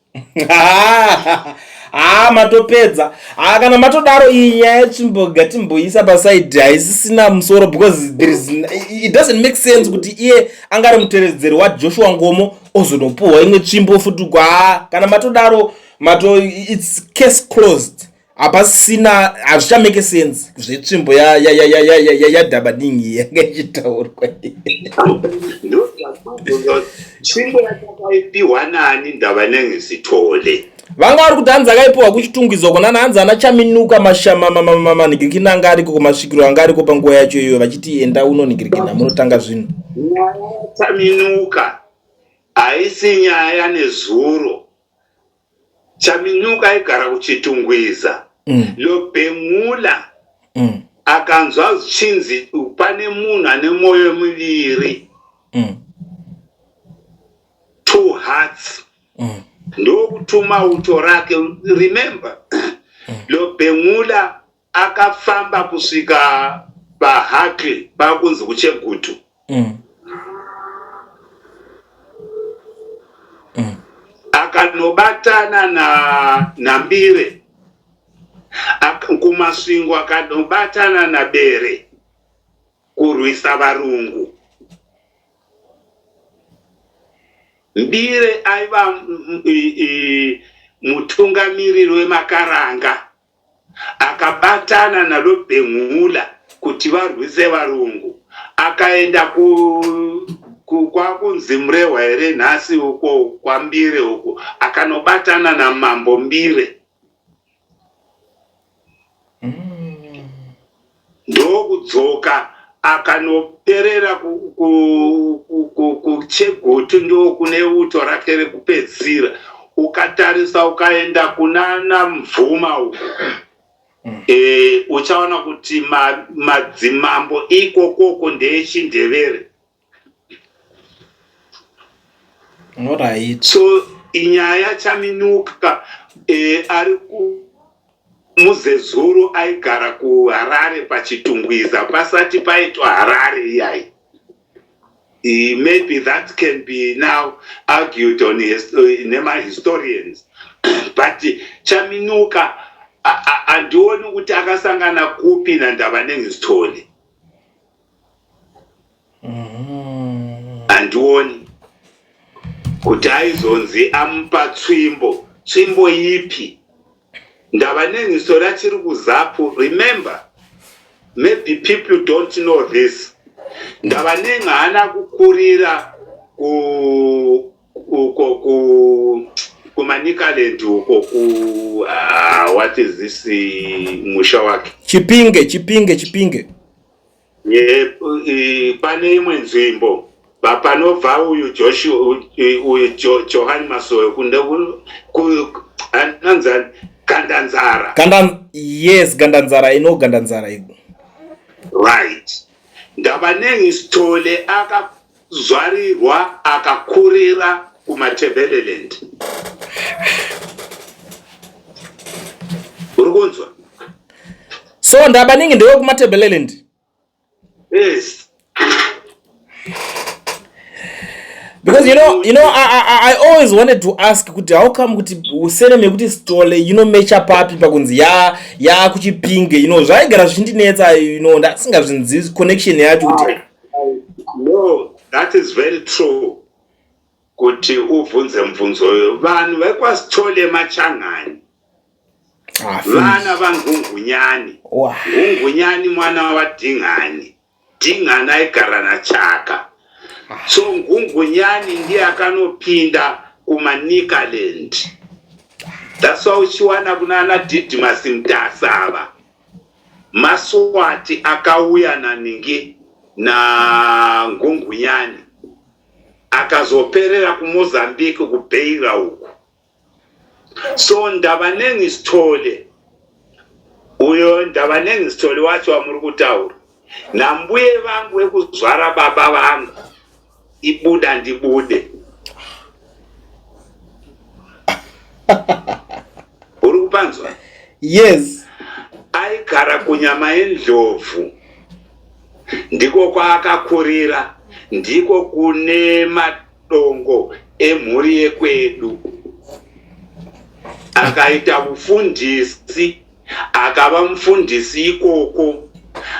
Haa, matopedza. Haa, kana matodaro, iyi nyaya yetsvimbo ngatimboisa pasaidi, haisisina musoro because there is it doesn't make sense kuti iye anga ari muteredzeri waJoshua Ngomo ozonopuhwa imwe tsvimbo futi. Haa, kana matodaro mato it's case closed, hapasina, hazvichamake sense zvetsvimbo yaNdabaningi yanga ichitaurwa. Tsvimbo yatakaipiwa nani? Ndabaningi Sithole. Vanga vari kuti hanzi akaipiwa kuChitungwiza kunana, hanzi ana Chaminuka manhingirikina anga ariko kumasvikiro anga ariko panguva yacho iyoyo, vachiti enda unonhingirikina munotanga zvinhu. Nyaya yaChaminuka haisi nyaya nezuro. Chaminuka aigara kuChitungwiza. Lobhengula akanzwa zvichinzi pane munhu ane mwoyo miviri, two hearts, ndokutuma uto rake. Remember, Lobhengula akafamba kusvika paHakli, pakunzi kuChegutu. Akanobatana naMbire kuMasvingo, akanobatana naBere kurwisa varungu. Mbire aiva mutungamiriri wemaKaranga, akabatana naLobhengula kuti varwise varungu. Akaenda kwakunzi Murehwa here nhasi uko, kwaMbire uko, akanobatana namambo Mbire. Ndokudzoka, akanoperera kuChegutu, ndokune uto rake rekupedzisira. Ukatarisa, ukaenda kunana Mvuma uko, uchaona kuti madzimambo ikokoko ndeechindevere. So inyaya Chaminuka ari muzezuru aigara kuHarare paChitungwiza pasati paitwa Harare iyai. Maybe that can be now argued on nemahistorians, but Chaminuka handioni kuti akasangana kupi naNdabaningi Sithole. Handioni kuti aizonzi amupa tsvimbo. Tsvimbo ipi? Ndabaningi Sithole achiri kuZAPU. Remember, maybe people don't know this, Ndabaningi haana kukurira uko kuManicaland uko ku what is this, musha wake? Chipinge, Chipinge, Chipinge. Pane imwe nzvimbo panobva uyu Joshua, uyu Johani Masowe, anonzi Gandanzara. Ganda, yes, Gandanzara ino, Gandanzara iko. Right, Ndabaningi Sithole akazvarirwa, akakurira kuMatebeleland. Uri kunzwa? So Ndabaningi ndewekuMatebeleland? Yes. Because I always wanted to ask kuti how come kuti surname yekuti Sithole inomecha papi pakunzi ya kuChipinge. Zvaigara zvichindinetsa, ndasingazvinzi connection yacho kuti No, that is very true kuti ubvunze mubvunzo uyo. Vanhu vekwaSithole machangani. Ah, vana vaNgungunyani. Ngungunyani mwana waDhingani. Dhingani aigara naChaka. So Ngungunyani ndiye akanopinda kuManicaland. That's why uchiwana kuna ana Didmas Mutasa, ava Maswati akauya naningi, naNgungunyani, akazoperera kuMozambique, kuBeira uku. So Ndabaningi Sithole uyo, Ndabaningi Sithole wacho wamuri kutaura nambuye vangu vekuzvara baba vangu, ibuda ndibude. Uri kupanzwa? Yes. Aigara kunyama yendlovu, ndiko kwaakakurira, ndiko kune madongo emhuri yekwedu. Akaita mufundisi, akava mufundisi ikoko,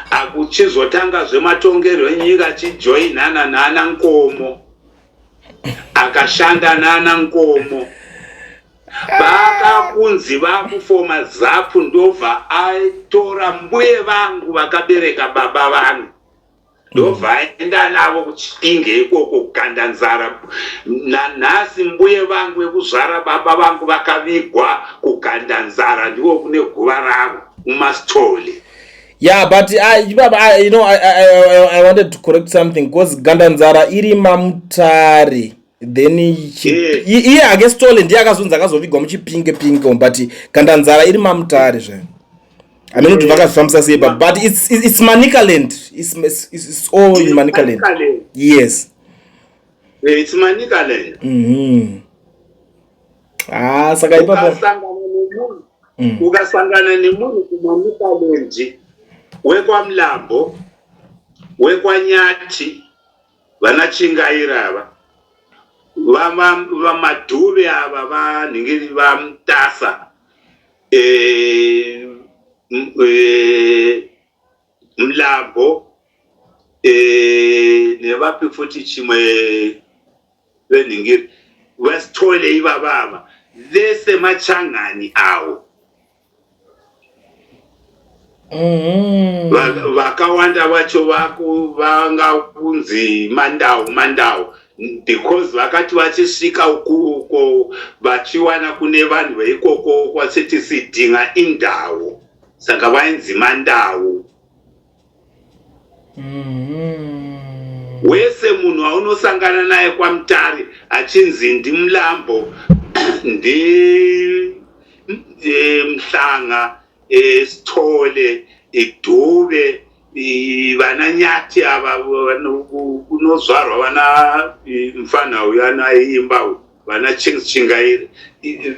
akuchizotanga zvematongerwo enyika, achijoinana naana Nkomo, akashanda naana Nkomo. Paakakunzi vakufoma ZAPU, ndobva atora mbuye vangu vakabereka baba vangu, ndobva aenda navo kuChipinge ikoko, kuGandanzara. Nanhasi mbuye vangu vekuzvara baba vangu vakavigwa kuGandanzara, ndiko kune guva ravo muMasitole. Yeah, but I, baba, I, you know, I, I, I, I wanted to correct something because Gandanzara iri maMutare, then iye hake Stole ndiye akazonzi akazovigwa muChipinge pinge, but Gandanzara iri maMutare zve. I mean, kuti vakazvifambisa sei, but it's Manicaland. It's all in Manicaland. Manicaland. Yes. It's Manicaland. Ah, saka ipapo Ukasangana nemunhu kuManicaland, wekwaMlambo, wekwaNyati, vana Chingaira ava, vaMadhuve ava, vanhingiri, vaMutasa, Mlambo, nevapi futi chimwe venhingiri, vaSithole ivavava vese machangani awo. Vakawanda vacho vanga kunzi Mandau, Mandau, because vakati vachisvika uko vachiwana kune vanhu veikoko kwasiti sidinga indawo, saka vainzi Mandau. Wese munhu waunosangana naye kwaMutare achinzi ndiMlambo, ndi Mhlanga, Sithole, Dube, vana Nyati ava, kunozvarwa vana mufana uyu anaimba uyu, vana Chings Chingairi,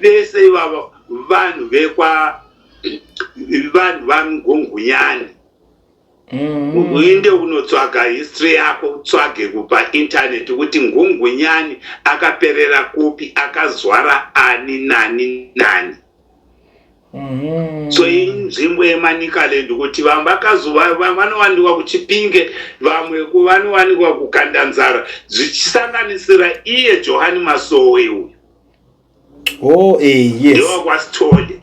vese ivavo vanhu vekwa vanhu vaNgungunyani. Uinde unotsvaga history yako, utsvage kupaintaneti kuti Ngungunyani akaperera kupi, akazwara ani, nani nani. So inzvimbo yeManicaland, kuti vamwe vakazova vanowanikwa kuChipinge, vamwe vanowanikwa kuGandanzara, zvichisanganisira iye Johani Masowe uyu. Oh, yes. NdewakwaSithole.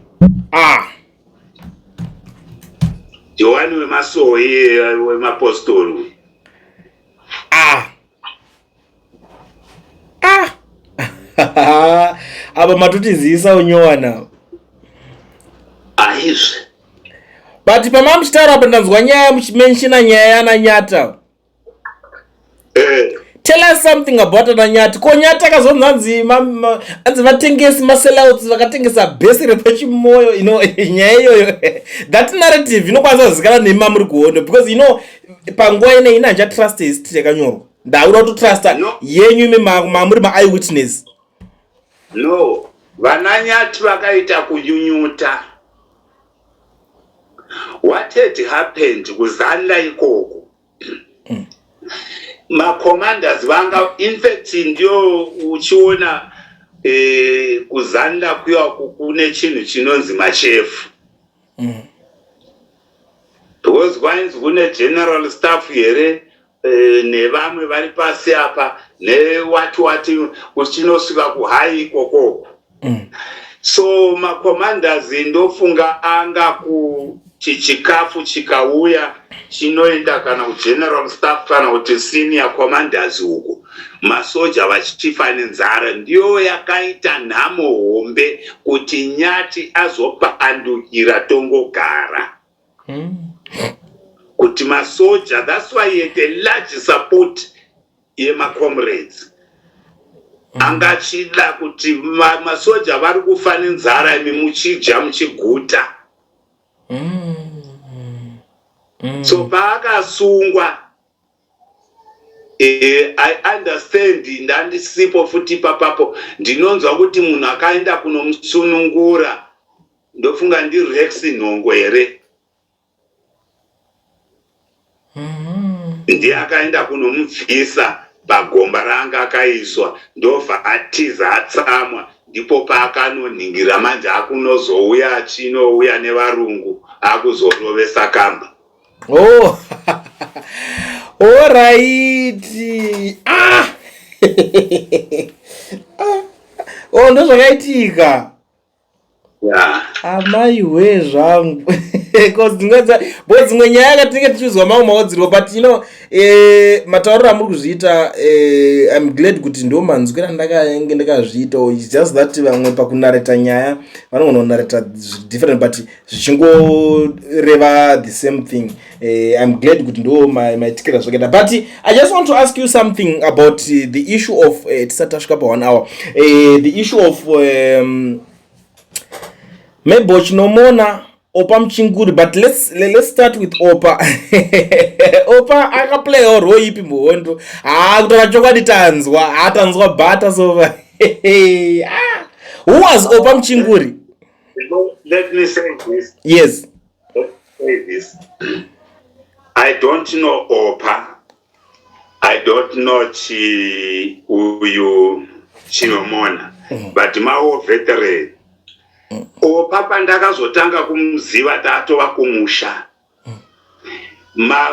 Johani wemasowe iye wemapostori uyu. Ah, apa matotizivisa unyowana. Aizve. But pama muchitaura apa, ndanzwa nyaya muchimentiona nyaya yanaNyata. Tell us something about anaNyati. Ko Nyati akazonzi anzi vatengesi, masellouts, vakatengesa bhesi repaChimoyo. Nyaya iyoyo, that narrative inokwanisa kuzikanwa nemi mamuri kuhondo, because panguva ine ina handichatrust history yakanyorwa, ndakuda kutotrusta No. yenyu imi mamuri maeyewitness. No, vanaNyati vakaita kunyunyuta. What had happened kuZANLA ikoko, macommanders vanga, in fact ndio uchiona kuZANLA kuya kune chinhu chinonzi machefu, because kwainzi kune general staff here, nevamwe vari pasi apa newati wati kuchinosvika kuhigh ikokoko. So macommanders ndofunga anga kuti chikafu chikauya chinoenda kana kugeneral staff kana kuti senior commanders uko, masoja vachifa nenzara. Ndiyo yakaita nhamo hombe kuti Nyati azopandukira Tongogara, kuti masoja, that's why he had a large support yemacomrades. Angachida kuti masoja vari kufa nenzara, imi muchidya muchiguta. So paakasungwa, I understand, ndandisipo futi ipapapo. Ndinonzwa kuti munhu akaenda kunomusunungura, ndofunga ndiRex Nhongo here, ndiye akaenda kunomubvisa pagomba raanga akaiswa, ndobva atiza atsamwa. Ndipo paakanonhingira manje akunozouya achinouya nevarungu akuzorovesa kamba. Oh. Alright. Ah. Ah. Oh, ndozvakaitika. Yeah. Amai wee zvangu. Because dzimwe bo dzimwe nyaya ka tinenge tichizwa mamwe maodzirwo but you know eh, matauriro amuri kuzviita eh, I'm glad kuti ndo manzwira ndakange ndakazviita. It's just that vamwe pakunareta nyaya vanogona kunareta different but zvichingoreva the same thing. Eh, I'm glad kuti ndo maitikira zvakaita but I just want to ask you something about the issue of eh, tisati tasvika pa one hour eh, the issue of Mabel Chinomona Opa Muchinguri but let's start with Opa. Opa akaplayawo role ipi muhondo? Haa kutaura chokwadi tanzwa, haa tanzwa bhata sova. Ah, who was Opa Muchinguri? Let me say this. Yes. Let me say this. I don't know Opa. I don't know chi uyu Chinomona. But mawo veteran. Opa pandakazotanga kumuziva tatova kumusha.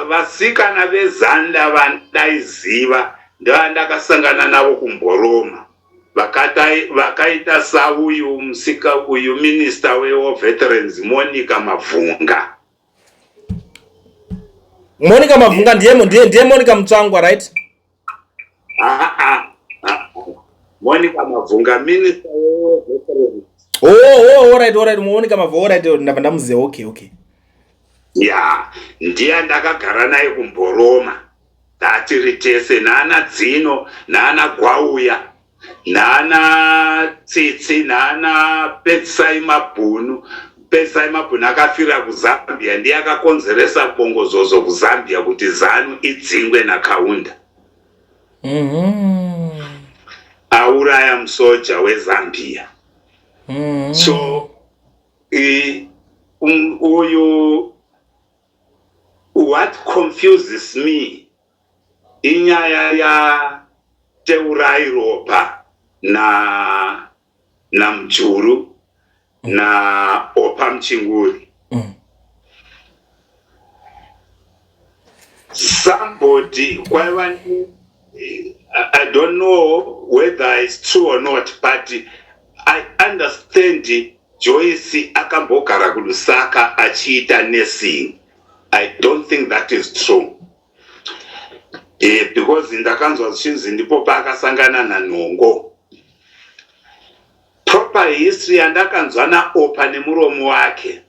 Vasikana veZanda vandaiziva ndovandakasangana navo kuMboroma. Vakaita sauyu musika uyu minister weWar Veterans Monica Mavhunga. Monica Mavhunga ndiye Monica Mutsvangwa, right? Ah, ah. Monica Mavhunga minister weWar Veterans. Oh, oh, all right, all right. Monica Mavhunga, all right. Ndabva ndamuziva. Okay, okay. Ya, ndiye ndakagara naye kuMboroma. Tatiri tese naana Dzino, naana Gwauya, naana Tsitsi, naana Pedzisai Mabhunu. Pedzisai Mabhunu akafira kuZambia, ndiye akakonzeresa bongozozo kuZambia kuti ZANU idzingwe naKaunda. Auraya musoja weZambia. So uyu what confuses me inyaya yaTeurai Ropa na naMujuru na Opa Muchinguri. Somebody kwaiva, I don't know whether it's true or not, but I understand Joyce akambogara kuLusaka achiita nursing. I don't think that is true. Because ndakanzwa zvichinzi ndipo paakasangana naNhongo. Proper history yandakanzwa naOpa nemuromo wake.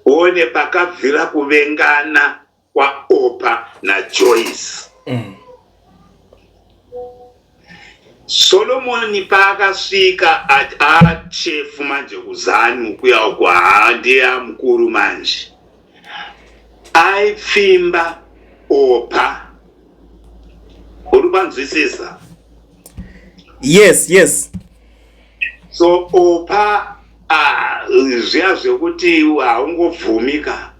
One pakabvira kuvengana kwaOpa naJoyce. Solomoni paakasvika achefu manje kuZANU kuya uko, haa ndiye mukuru manje. Aipfimba Opa. Uri panzwisisa? Yes. So Opa zviya zvekuti haungobvumika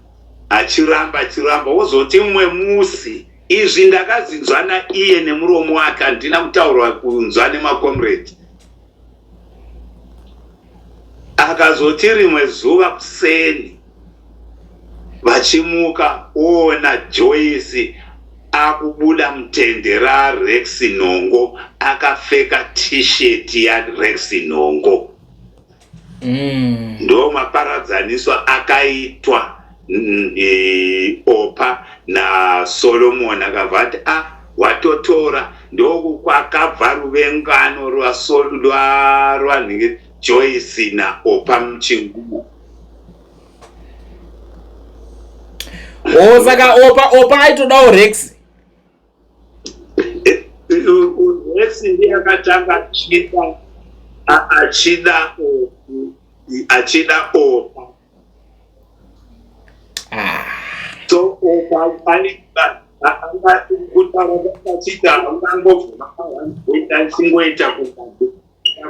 achiramba wozoti mumwe musi izvi ndakazinzwa naiye nemuromo wake, handina kutaurwa kunzwa nemakomrade. Akazoti rimwe zuva kuseni vachimuka oona Joyce akubuda mutende raRex Nhongo akapfeka t-shirt yaRex Nhongo. Ndo maparadzaniswa akaitwa Opa naSolomon. Akabva ati a watotora, ndokwakabva ruvengano rwa Joyce naOpa Muchinguri. Oh, saka Opa aitodawo Rex. Rex ndiye akatanga achida Opa. So Opa kutaura ungangobvuma chingoita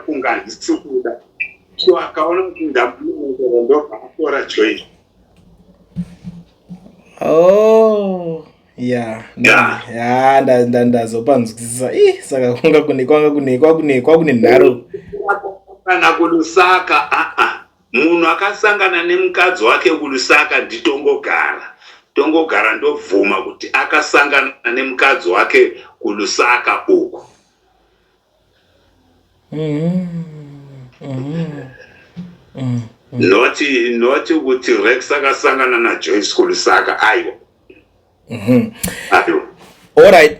kunga handisi kuda. So akaona kuti ndamuongora ndobva atora Joyce. Oh. Ya, ya, ndazopanzwisisa. Ih, saka kwanga kune kwanga kune kwakune kwakune nharo. Kana kuLusaka, aa, munhu akasangana nemukadzi wake kuLusaka nditongogara. Tongogara ndobvuma kuti akasangana nemukadzi wake kuLusaka uku. Not kuti Rex akasangana naJoyce kuLusaka, aiwa. Aiwa. Alright.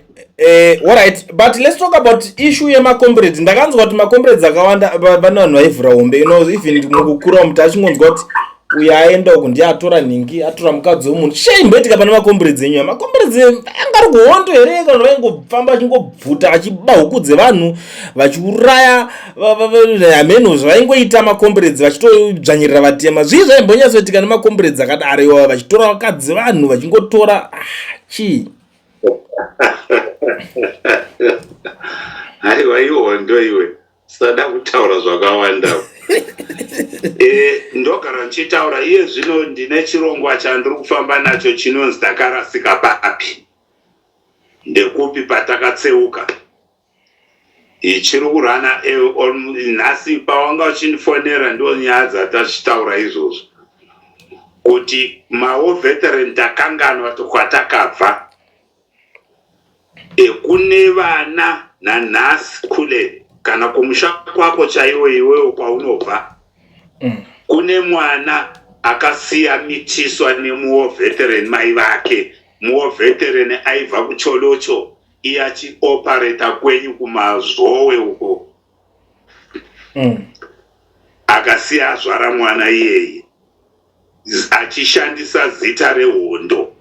Alright, but let's talk about issue yemacomrades. Ndakanzwa kuti macomrades akawanda vane vanhu vaivhura hombe, even mukukura muti achingonzwa kuti uyo aenda uku ndiye atora nhingi, atora mukadzi wemunhu. Chii imboitika pane macomrades enyu? Macomrades anga ari kuhondo here, kana vaingofamba vachingobvuta, vachiba huku dzevanhu, vachiuraya hameno zvavaingoita macomrades, vachitodzvanyirira vatema? Zvii zvaimbonyatsoitika nemacomrades akadaro iwava, vachitora vakadzi vanhu, vachingotora? Ah, chii? Aiwa, ihondo iwe, sada kutaura zvakawanda. Ndogara ndichitaura iye zvino ndine chirongwa chandiri kufamba nacho chinonzi "Takarasika Papi? Ndekupi patakatseuka?" Ichiri kurana nhasi pawanga uchindifonera, ndo nyaya dzatachitaura izvozvo, kuti mawar veteran takanganwa kwatakabva. Kune vana nanhasi kule, kana kumusha kwako chaiwo iwewo kwaunobva, kune mwana akasiya mitiswa nemuwar veteran mai vake. Muwar veteran aibva kuCholocho, iye achioperata kwenyu kuMazowe uko. Akasiya azvara mwana iyeye achishandisa zita rehondo.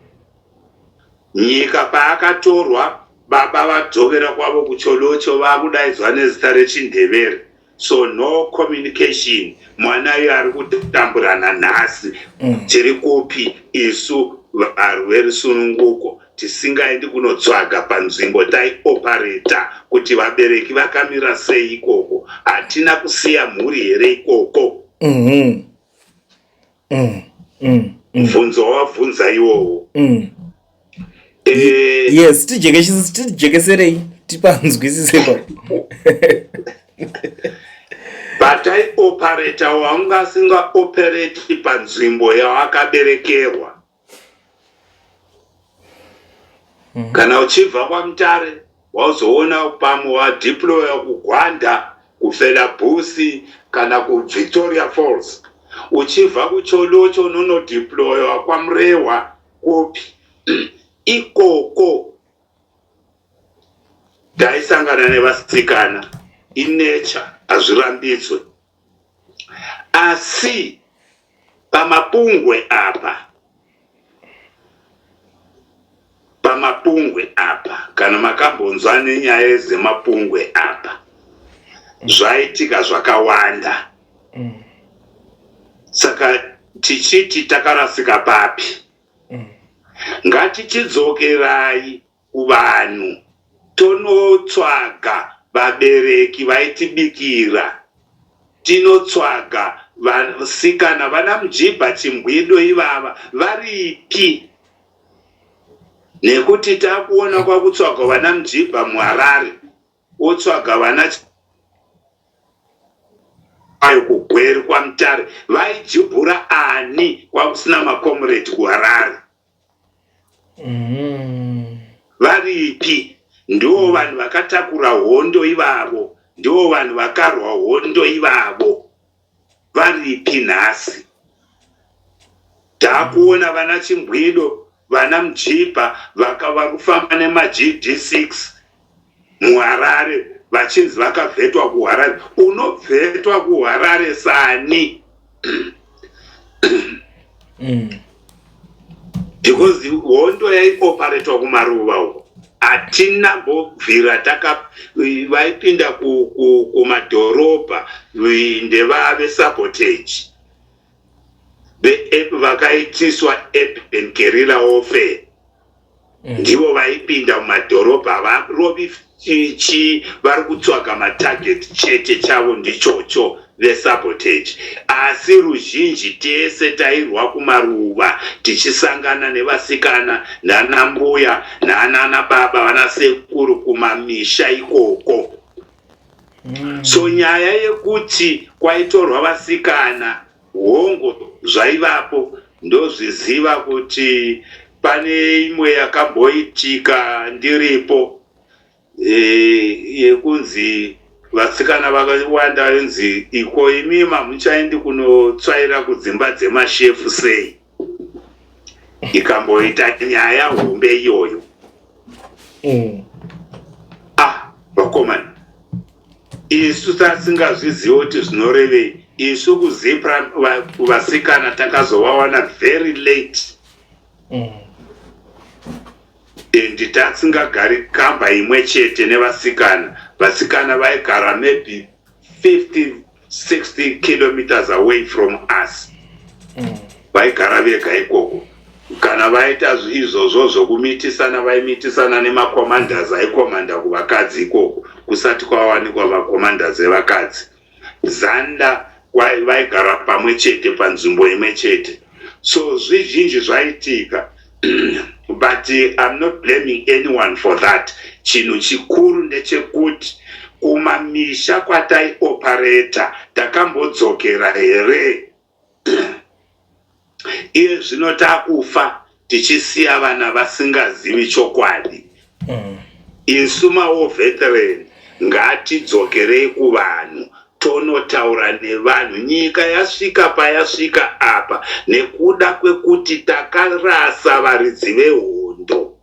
Nyika paakatorwa, baba vadzokera kwavo kuCholocho, vakudaidzwa nezita rechiNdevere, so no communication. Mwana iye ari kutamburana nhasi. Tiri kupi isu varwi verusununguko tisingaendi kunotsvaga panzvimbo taioperata kuti vabereki vakamira sei ikoko? Hatina kusiya mhuri here ikoko? Mubvunzo wawabvunza iwowo. Yes, tijekeserei tipanzwisise pa. Pataioperata, wanga asingaoperati panzvimbo yawakaberekerwa. Kana uchibva kwaMutare, wauzoona pamwe wadeploya kuGwanda, kuFilabusi kana kuVictoria Falls. Uchibva kuCholocho, unonodeploywa kwaMurehwa, kupi ikoko. Taisangana nevasikana, inature, hazvirambidzwe. Asi pamapungwe apa, pamapungwe apa, kana makambonzwa nenyaya yezemapungwe apa, zvaitika zvakawanda. Saka tichiti takarasika papi? Ngatichidzokerai kuvanhu, tonotsvaga vabereki vaitibikira, tinotsvaga vasikana vana Mujibha, Chimbwido ivava varipi? Nekuti takuona kwakutsvagwa vana Mujibha muHarare, wotsvaga vana ayo kuGweru, kwaMutare. Vaijibhura ani kwakusina macomrade kuHarare? Varipi? Ndivo vanhu vakatakura hondo ivavo, ndivo vanhu vakarwa hondo ivavo. Varipi nhasi? Taakuona vana Chimbwido, vana Mujibha vari kufamba nemaGD6 muHarare, vachinzi vakavhetwa kuHarare. Unobvetwa kuHarare sani? Because hondo yaioperatwa kumaruva uko, hatina mbobvira taka vaipinda kumadhorobha ndevave sabotage, vakaitiswa urban guerrilla warfare. Ndivo vaipinda mumadhorobha, varovi chii, vari kutsvaga matarget chete, chavo ndichocho vesabotage. Asi ruzhinji tese tairwa kumaruva tichisangana nevasikana nanambuya nanana baba, vanasekuru kumamisha ikoko. So nyaya yekuti kwaitorwa vasikana, hongo, zvaivapo. Ndozviziva kuti pane imwe yakamboitika ndiripo, yekunzi vasikana vakawanda inzi, "Iko imi mamuchaendi kunotsvaira kudzimba dzemashefu sei?" Ikamboita nyaya hombe iyoyo. Ah, vakomana, isu tasingazvizivi kuti zvinorevei. Isu kuZIPRA vasikana takazovawana very late and tasingagari kamba imwe chete nevasikana. Vasikana vaigara maybe 50 60 kilometers away from us. Vaigara vega ikoko. Kana vaita izvozvo zvokumitisana, vaimitisana nemacommanders aikomanda kuvakadzi ikoko, kusati kwawanikwa macommanders evakadzi. Zanda vaigara pamwe chete panzvimbo imwe chete. So zvizhinji zvaitika, but I'm not blaming anyone for that. Chinhu chikuru ndechekuti kumamisha kwataioperata takambodzokera here? Iye zvino takufa tichisiya vana vasingazivi chokwadi. Isu mawar veteran ngatidzokerei kuvanhu, tonotaura nevanhu. Nyika yasvika payasvika apa nekuda kwekuti takarasa varidzi vehondo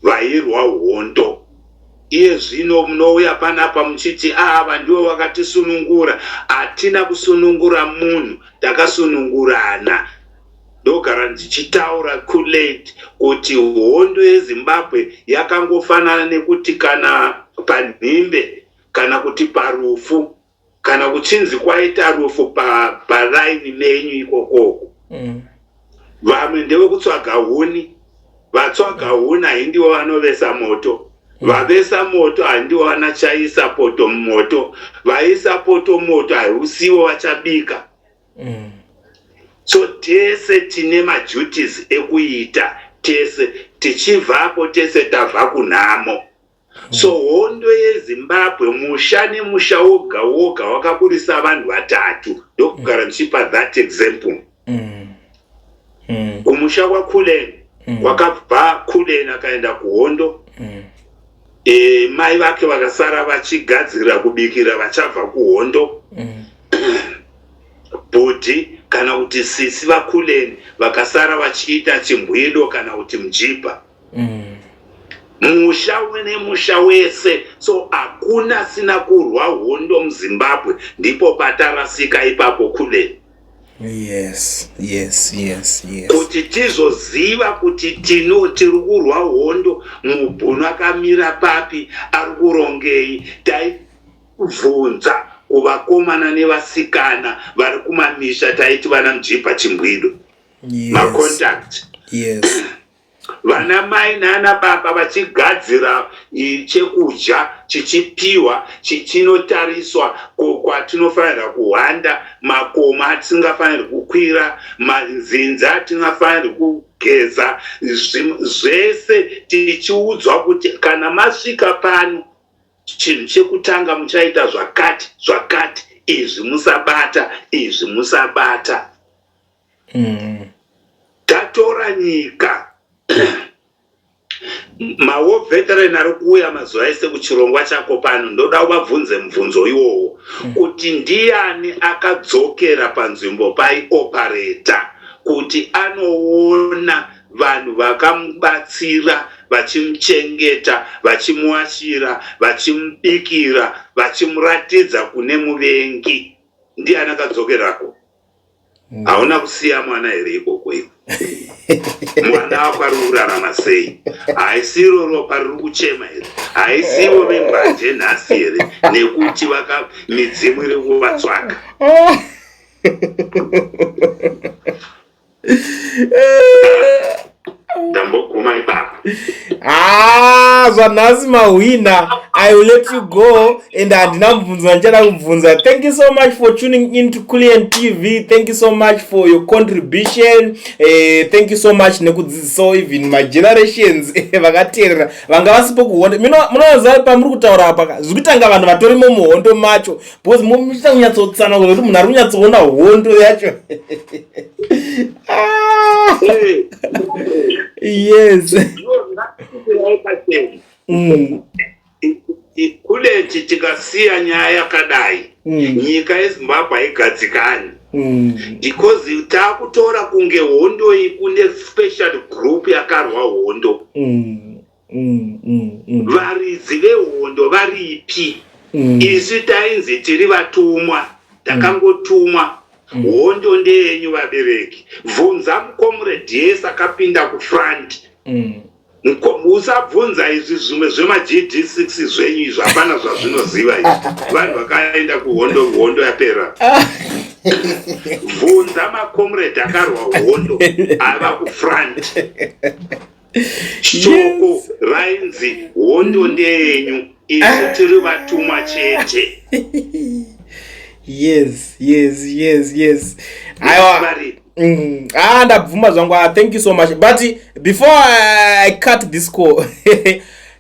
vairwa hondo. Iye zvino munouya panapa muchiti ava ndivo vakatisunungura. Hatina kusunungura munhu, takasunungurana. Ndogara ndichitaura kulate kuti hondo yeZimbabwe yakangofanana nekuti kana panhimbe kana kuti parufu, kana kuchinzi kwaita rufu palaini menyu ikokoko, vamwe ndevekutsvaga huni. Vatsvaga huni haindivo vanovesa moto. Vavesa moto handivo vanachaisa poto mumoto. Vaisa poto moto hausivo vachabika. So tese tine maduties ekuita, tese tichibvapo, tese tabva kunhamo. So hondo yeZimbabwe, musha nemusha woga woga wakaburisa vanhu vatatu. Ndokugara ndichipa that example. Kumusha kwaKulen kwakabva Kulen akaenda kuhondo, mai vake vakasara vachigadzira kubikira vachabva kuhondo. Bhudhi kana kuti sisi vaKulen vakasara vachiita chimbwido kana kuti mujibha. Musha nemusha wese. So hakuna sina kurwa hondo muZimbabwe. Ndipo patarasika ipapo, Kulen. Kuti tizoziva kuti tino tiri kurwa hondo, mubhunu akamira papi, ari kurongei, taibvunza kuvakomana nevasikana vari kumamisha. Taiti vana mujibha, chimbwido, macontact. Vana mai nana baba vachigadzira chekudya chichipiwa, chichinotariswa kwatinofanira kuhwanda, makomo atisingafaniri kukwira, manzinza atingafaniri kugeza, zvese tichiudzwa kuti kana masvika pano, chinhu chekutanga muchaita zvakati zvakati, izvi musabata, izvi musabata. Tatora nyika. Mawar veteran ari kuuya mazuva ese kuchirongwa chako pano, ndoda kuvabvunze mubvunzo iwowo kuti ndiani akadzokera panzvimbo paioperata kuti anoona vanhu vakamubatsira, vachimuchengeta, vachimuashira, vachimubikira, vachimuratidza kune muvengi? Ndiani akadzokerako? Hauna kusiya mwana here ikoko iwe? Mwana wako ari kurarama sei? Haisiro ropa riri kuchema here? Haisivo vembanje nhasi here, nekuti vaka midzimu iri kuvatsvaga? Ndamboguma ipapo. Ah, zvanhasi mahwina. I will let you go and handina mubvunzo wandichada kubvunza. Thank you so much for tuning in to Kulliant TV. Thank you so much for your contribution. Thank you so much nekudzidzisawo even magenerations vakateerera vanga vasipo kuhondo. Munoziva pamuri kutaura apa zviri kutanga vanhu vatorimo muhondo macho because muchita kunyatsotsanangura kuti munhu ari kunyatsoona hondo yacho. Ah. Yes. Kuleti tikasiya nyaya yakadai, nyika yeZimbabwe haigadzikani, because taakutora kunge hondo iyi kune special group yakarwa hondo. Varidzi vehondo varipi? Isu tainzi tiri vatumwa, takangotumwa. Hondo ndeyenyu vabereki. Bvunza mucomrade yese akapinda kufront. Usabvunza izvi zvimwe zvemaGD6 zvenyu izvi, hapana zvazvinoziva izvi. Vanhu vakaenda kuhondo, hondo yapera. Bvunza macomrade akarwa hondo ava kufront. Shoko rainzi hondo ndeyenyu, isu tiri vatumwa chete. Yes, aiwa. Vari Ah, ndabvuma zvangu. Ah, thank you so much. But before I cut this call,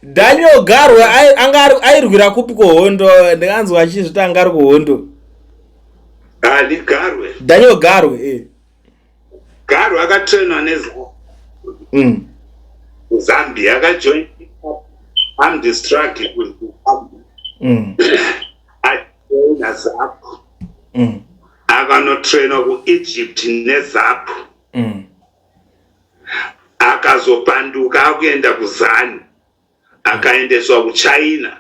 Daniel Garwe anga airwira kupi kuhondo? Ndikanzwa achizviti anga ari kuhondo. Ali Garwe? Daniel Garwe. Garwe akatrainwa neZambia, akajoin armed struggle with ajoina ZAPU, akanotrainwa kuEgypt neZAPU, akazopanduka akuenda kuZANU, akaendeswa kuChina,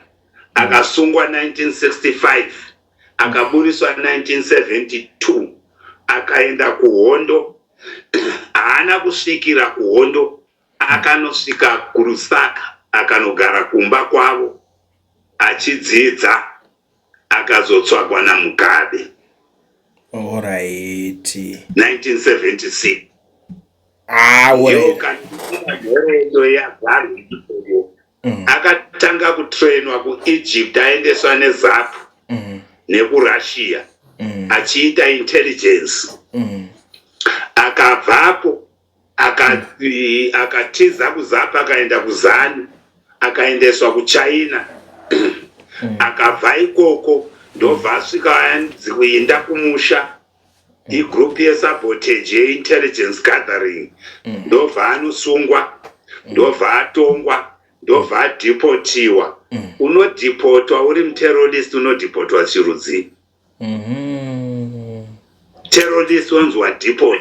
akasungwa 1965, akaburiswa 1972, akaenda kuhondo. Haana kusvikira kuhondo, akanosvika kuLusaka, akanogara kumba kwavo achidzidza, akazotsvagwa naMugabe. 1976. Ah, Ndiyo nhoroondo yaGarwe iyoyo. Akatanga kutrainwa kuEgypt, aendeswa neZAPU nekuRussia, achiita intelligence. Akabvapo, akatiza kuZAPU, akaenda kuZANU, akaendeswa kuChina. Akabva ikoko, ndobva asvika anzi kuinda kumusha, igroup yesabotage, yeintelligence gathering, ndobva anosungwa, ndobva atongwa, ndobva adeportiwa. Unodeportwa uri muterrorist, unodeportwa chirudzi? Terrorist wanzi wadeport.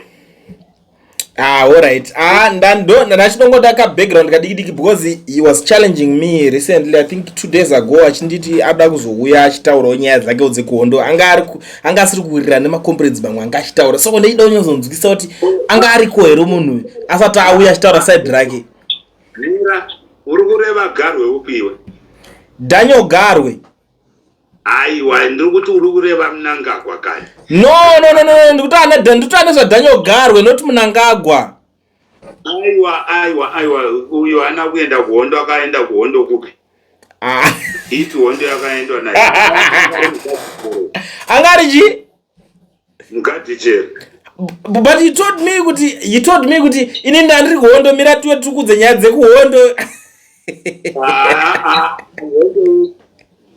Ah, alright. Ah, ndachidongoda ka background kadiki diki because he was challenging me recently, I think 2 days ago, achinditi ada kuzouya achitaurawo nyaya dzake dzekuhondo. Anga asiri kuwirirana nemacomrades mamwe anga achitaura, saka ndechida kunyazonzwisa kuti anga ariko here munhu asati auya achitaura side rake. Mira, uri kureva Garwe upiwe? Daniel Garwe. Aiwa, ndiri kuti uri kureva Mnangagwa kani? No, ndikuti ane zvaDaniel Garwe, not Mnangagwa. Aiwa, aiwa, aiwa, uyo haana kuenda kuhondo. Akaenda kuhondo kupi? Ah. Ipi hondo yakaendwa naye? Anga ari chii? Mugadhijeri. But he told me kuti ini ndandiri kuhondo, mira tiwe tikudze nyaya dzekuhondo. Ah, ah, hondo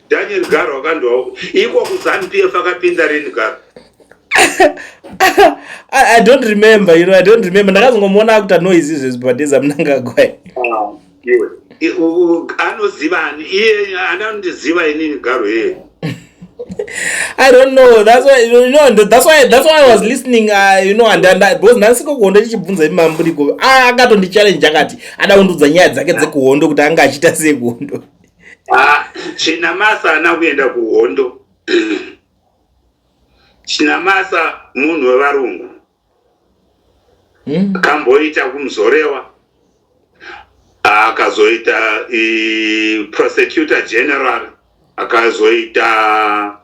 Daniel Garwe akandwa iko kuZANU PF, akapinda rini Garwe? I don't remember, I don't remember. Ndakazongomuona akuita noise izvezvi padeza Mnangagwa. Iwe. Anoziva ani iye? Anondiziva inini Garwe iye? I don't know. That's why you know. That's why I was listening. And because ndandisiko kuhondo, chichibvunza imi mamburiko. Ah, akatondichallenge akati ada kundiudza nyaya dzake dzekuhondo kuti anga achiita sei kuhondo. Ah, Chinamasa haana kuenda kuhondo. Chinamasa munhu wevarungu. Akamboita kumuzorewa, akazoita prosecutor general, akazoita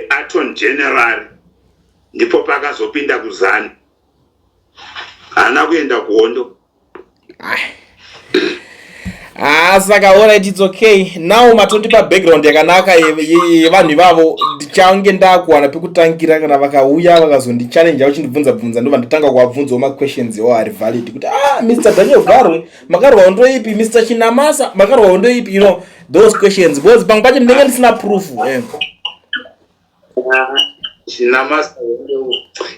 attorney general, ndipo paakazopinda kuZANU. Haana kuenda kuhondo. Ah. Ah, saka alright, it's okay. Now matondipa background yakanaka yevanhu ivavo. Ndichange ndakuwana pekutangira kana vakauya vakazondichallenge vachindibvunza bvunza, ndobva ndatanga kuvabvunzawo maquestions iwo ari valid kuti, ah, Mr Daniel Garwe, makarwa hondo ipi? Mr Chinamasa, makarwa hondo ipi? You know those questions, because pamwe pacho ndinenge ndisina proof, eh. Chinamasa,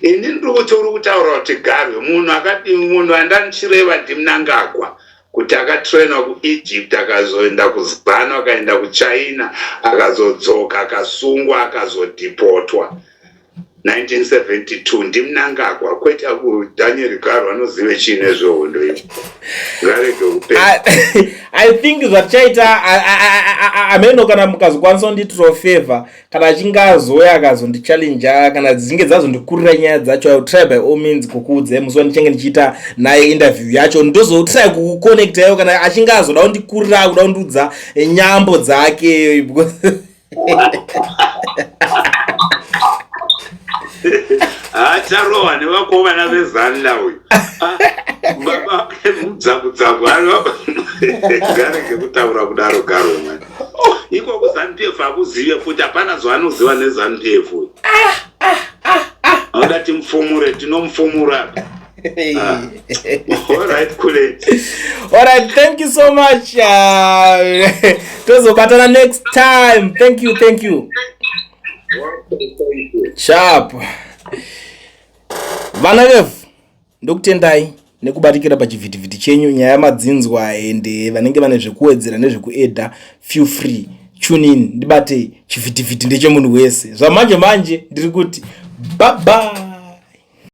ini ndiri kuti uri kutaura kuti Garwe munhu akati, munhu andandichireva ndiMnangagwa, kuti akatrainwa kuEgypt, akazoenda kuZANU, akaenda kuChina, akazodzoka, akasungwa, akazodhipotwa 1972. NdiMnangagwa, kwete Daniel Garwe. Anozive chii nezvehondo iyi? Ngarege kupe. I think zvatichaita, ameno kana mukazokwanisa kundiitirawo favor, kana achinge azoya akazondichallengea, kana dzinge dzazondikurira nyaya dzacho, I will try by all means kukuudzai musi wandichange ndichiita naye interview yacho. Ndozotry kukuconnectayo kana achinge azoda kundikurira, kuda kundiudza nyambo dzake, because Acharohwa nevakomana veZANLA uyu. Ah, baba mudzakudzaku garege kutaura kudaro. Garwe mani ikoko ZANU PF akuzive futi, hapana zvaanoziva neZANU PF uyu. Anoda timufumure, tinomufumura. Alright, Kulet. Alright, thank you so much. Tozobatana next time. Thank you, thank you. Sharp. Vana vevhu, ndokutendai nekubatikira pachivhitivhiti chenyu. Nyaya madzinzwa, ende vanenge vane zvekuwedzera nezvekuedha, feel free, tune in, ndibate. Chivhitivhiti ndechemunhu wese. Zvamanje manje ndiri kuti bye bye.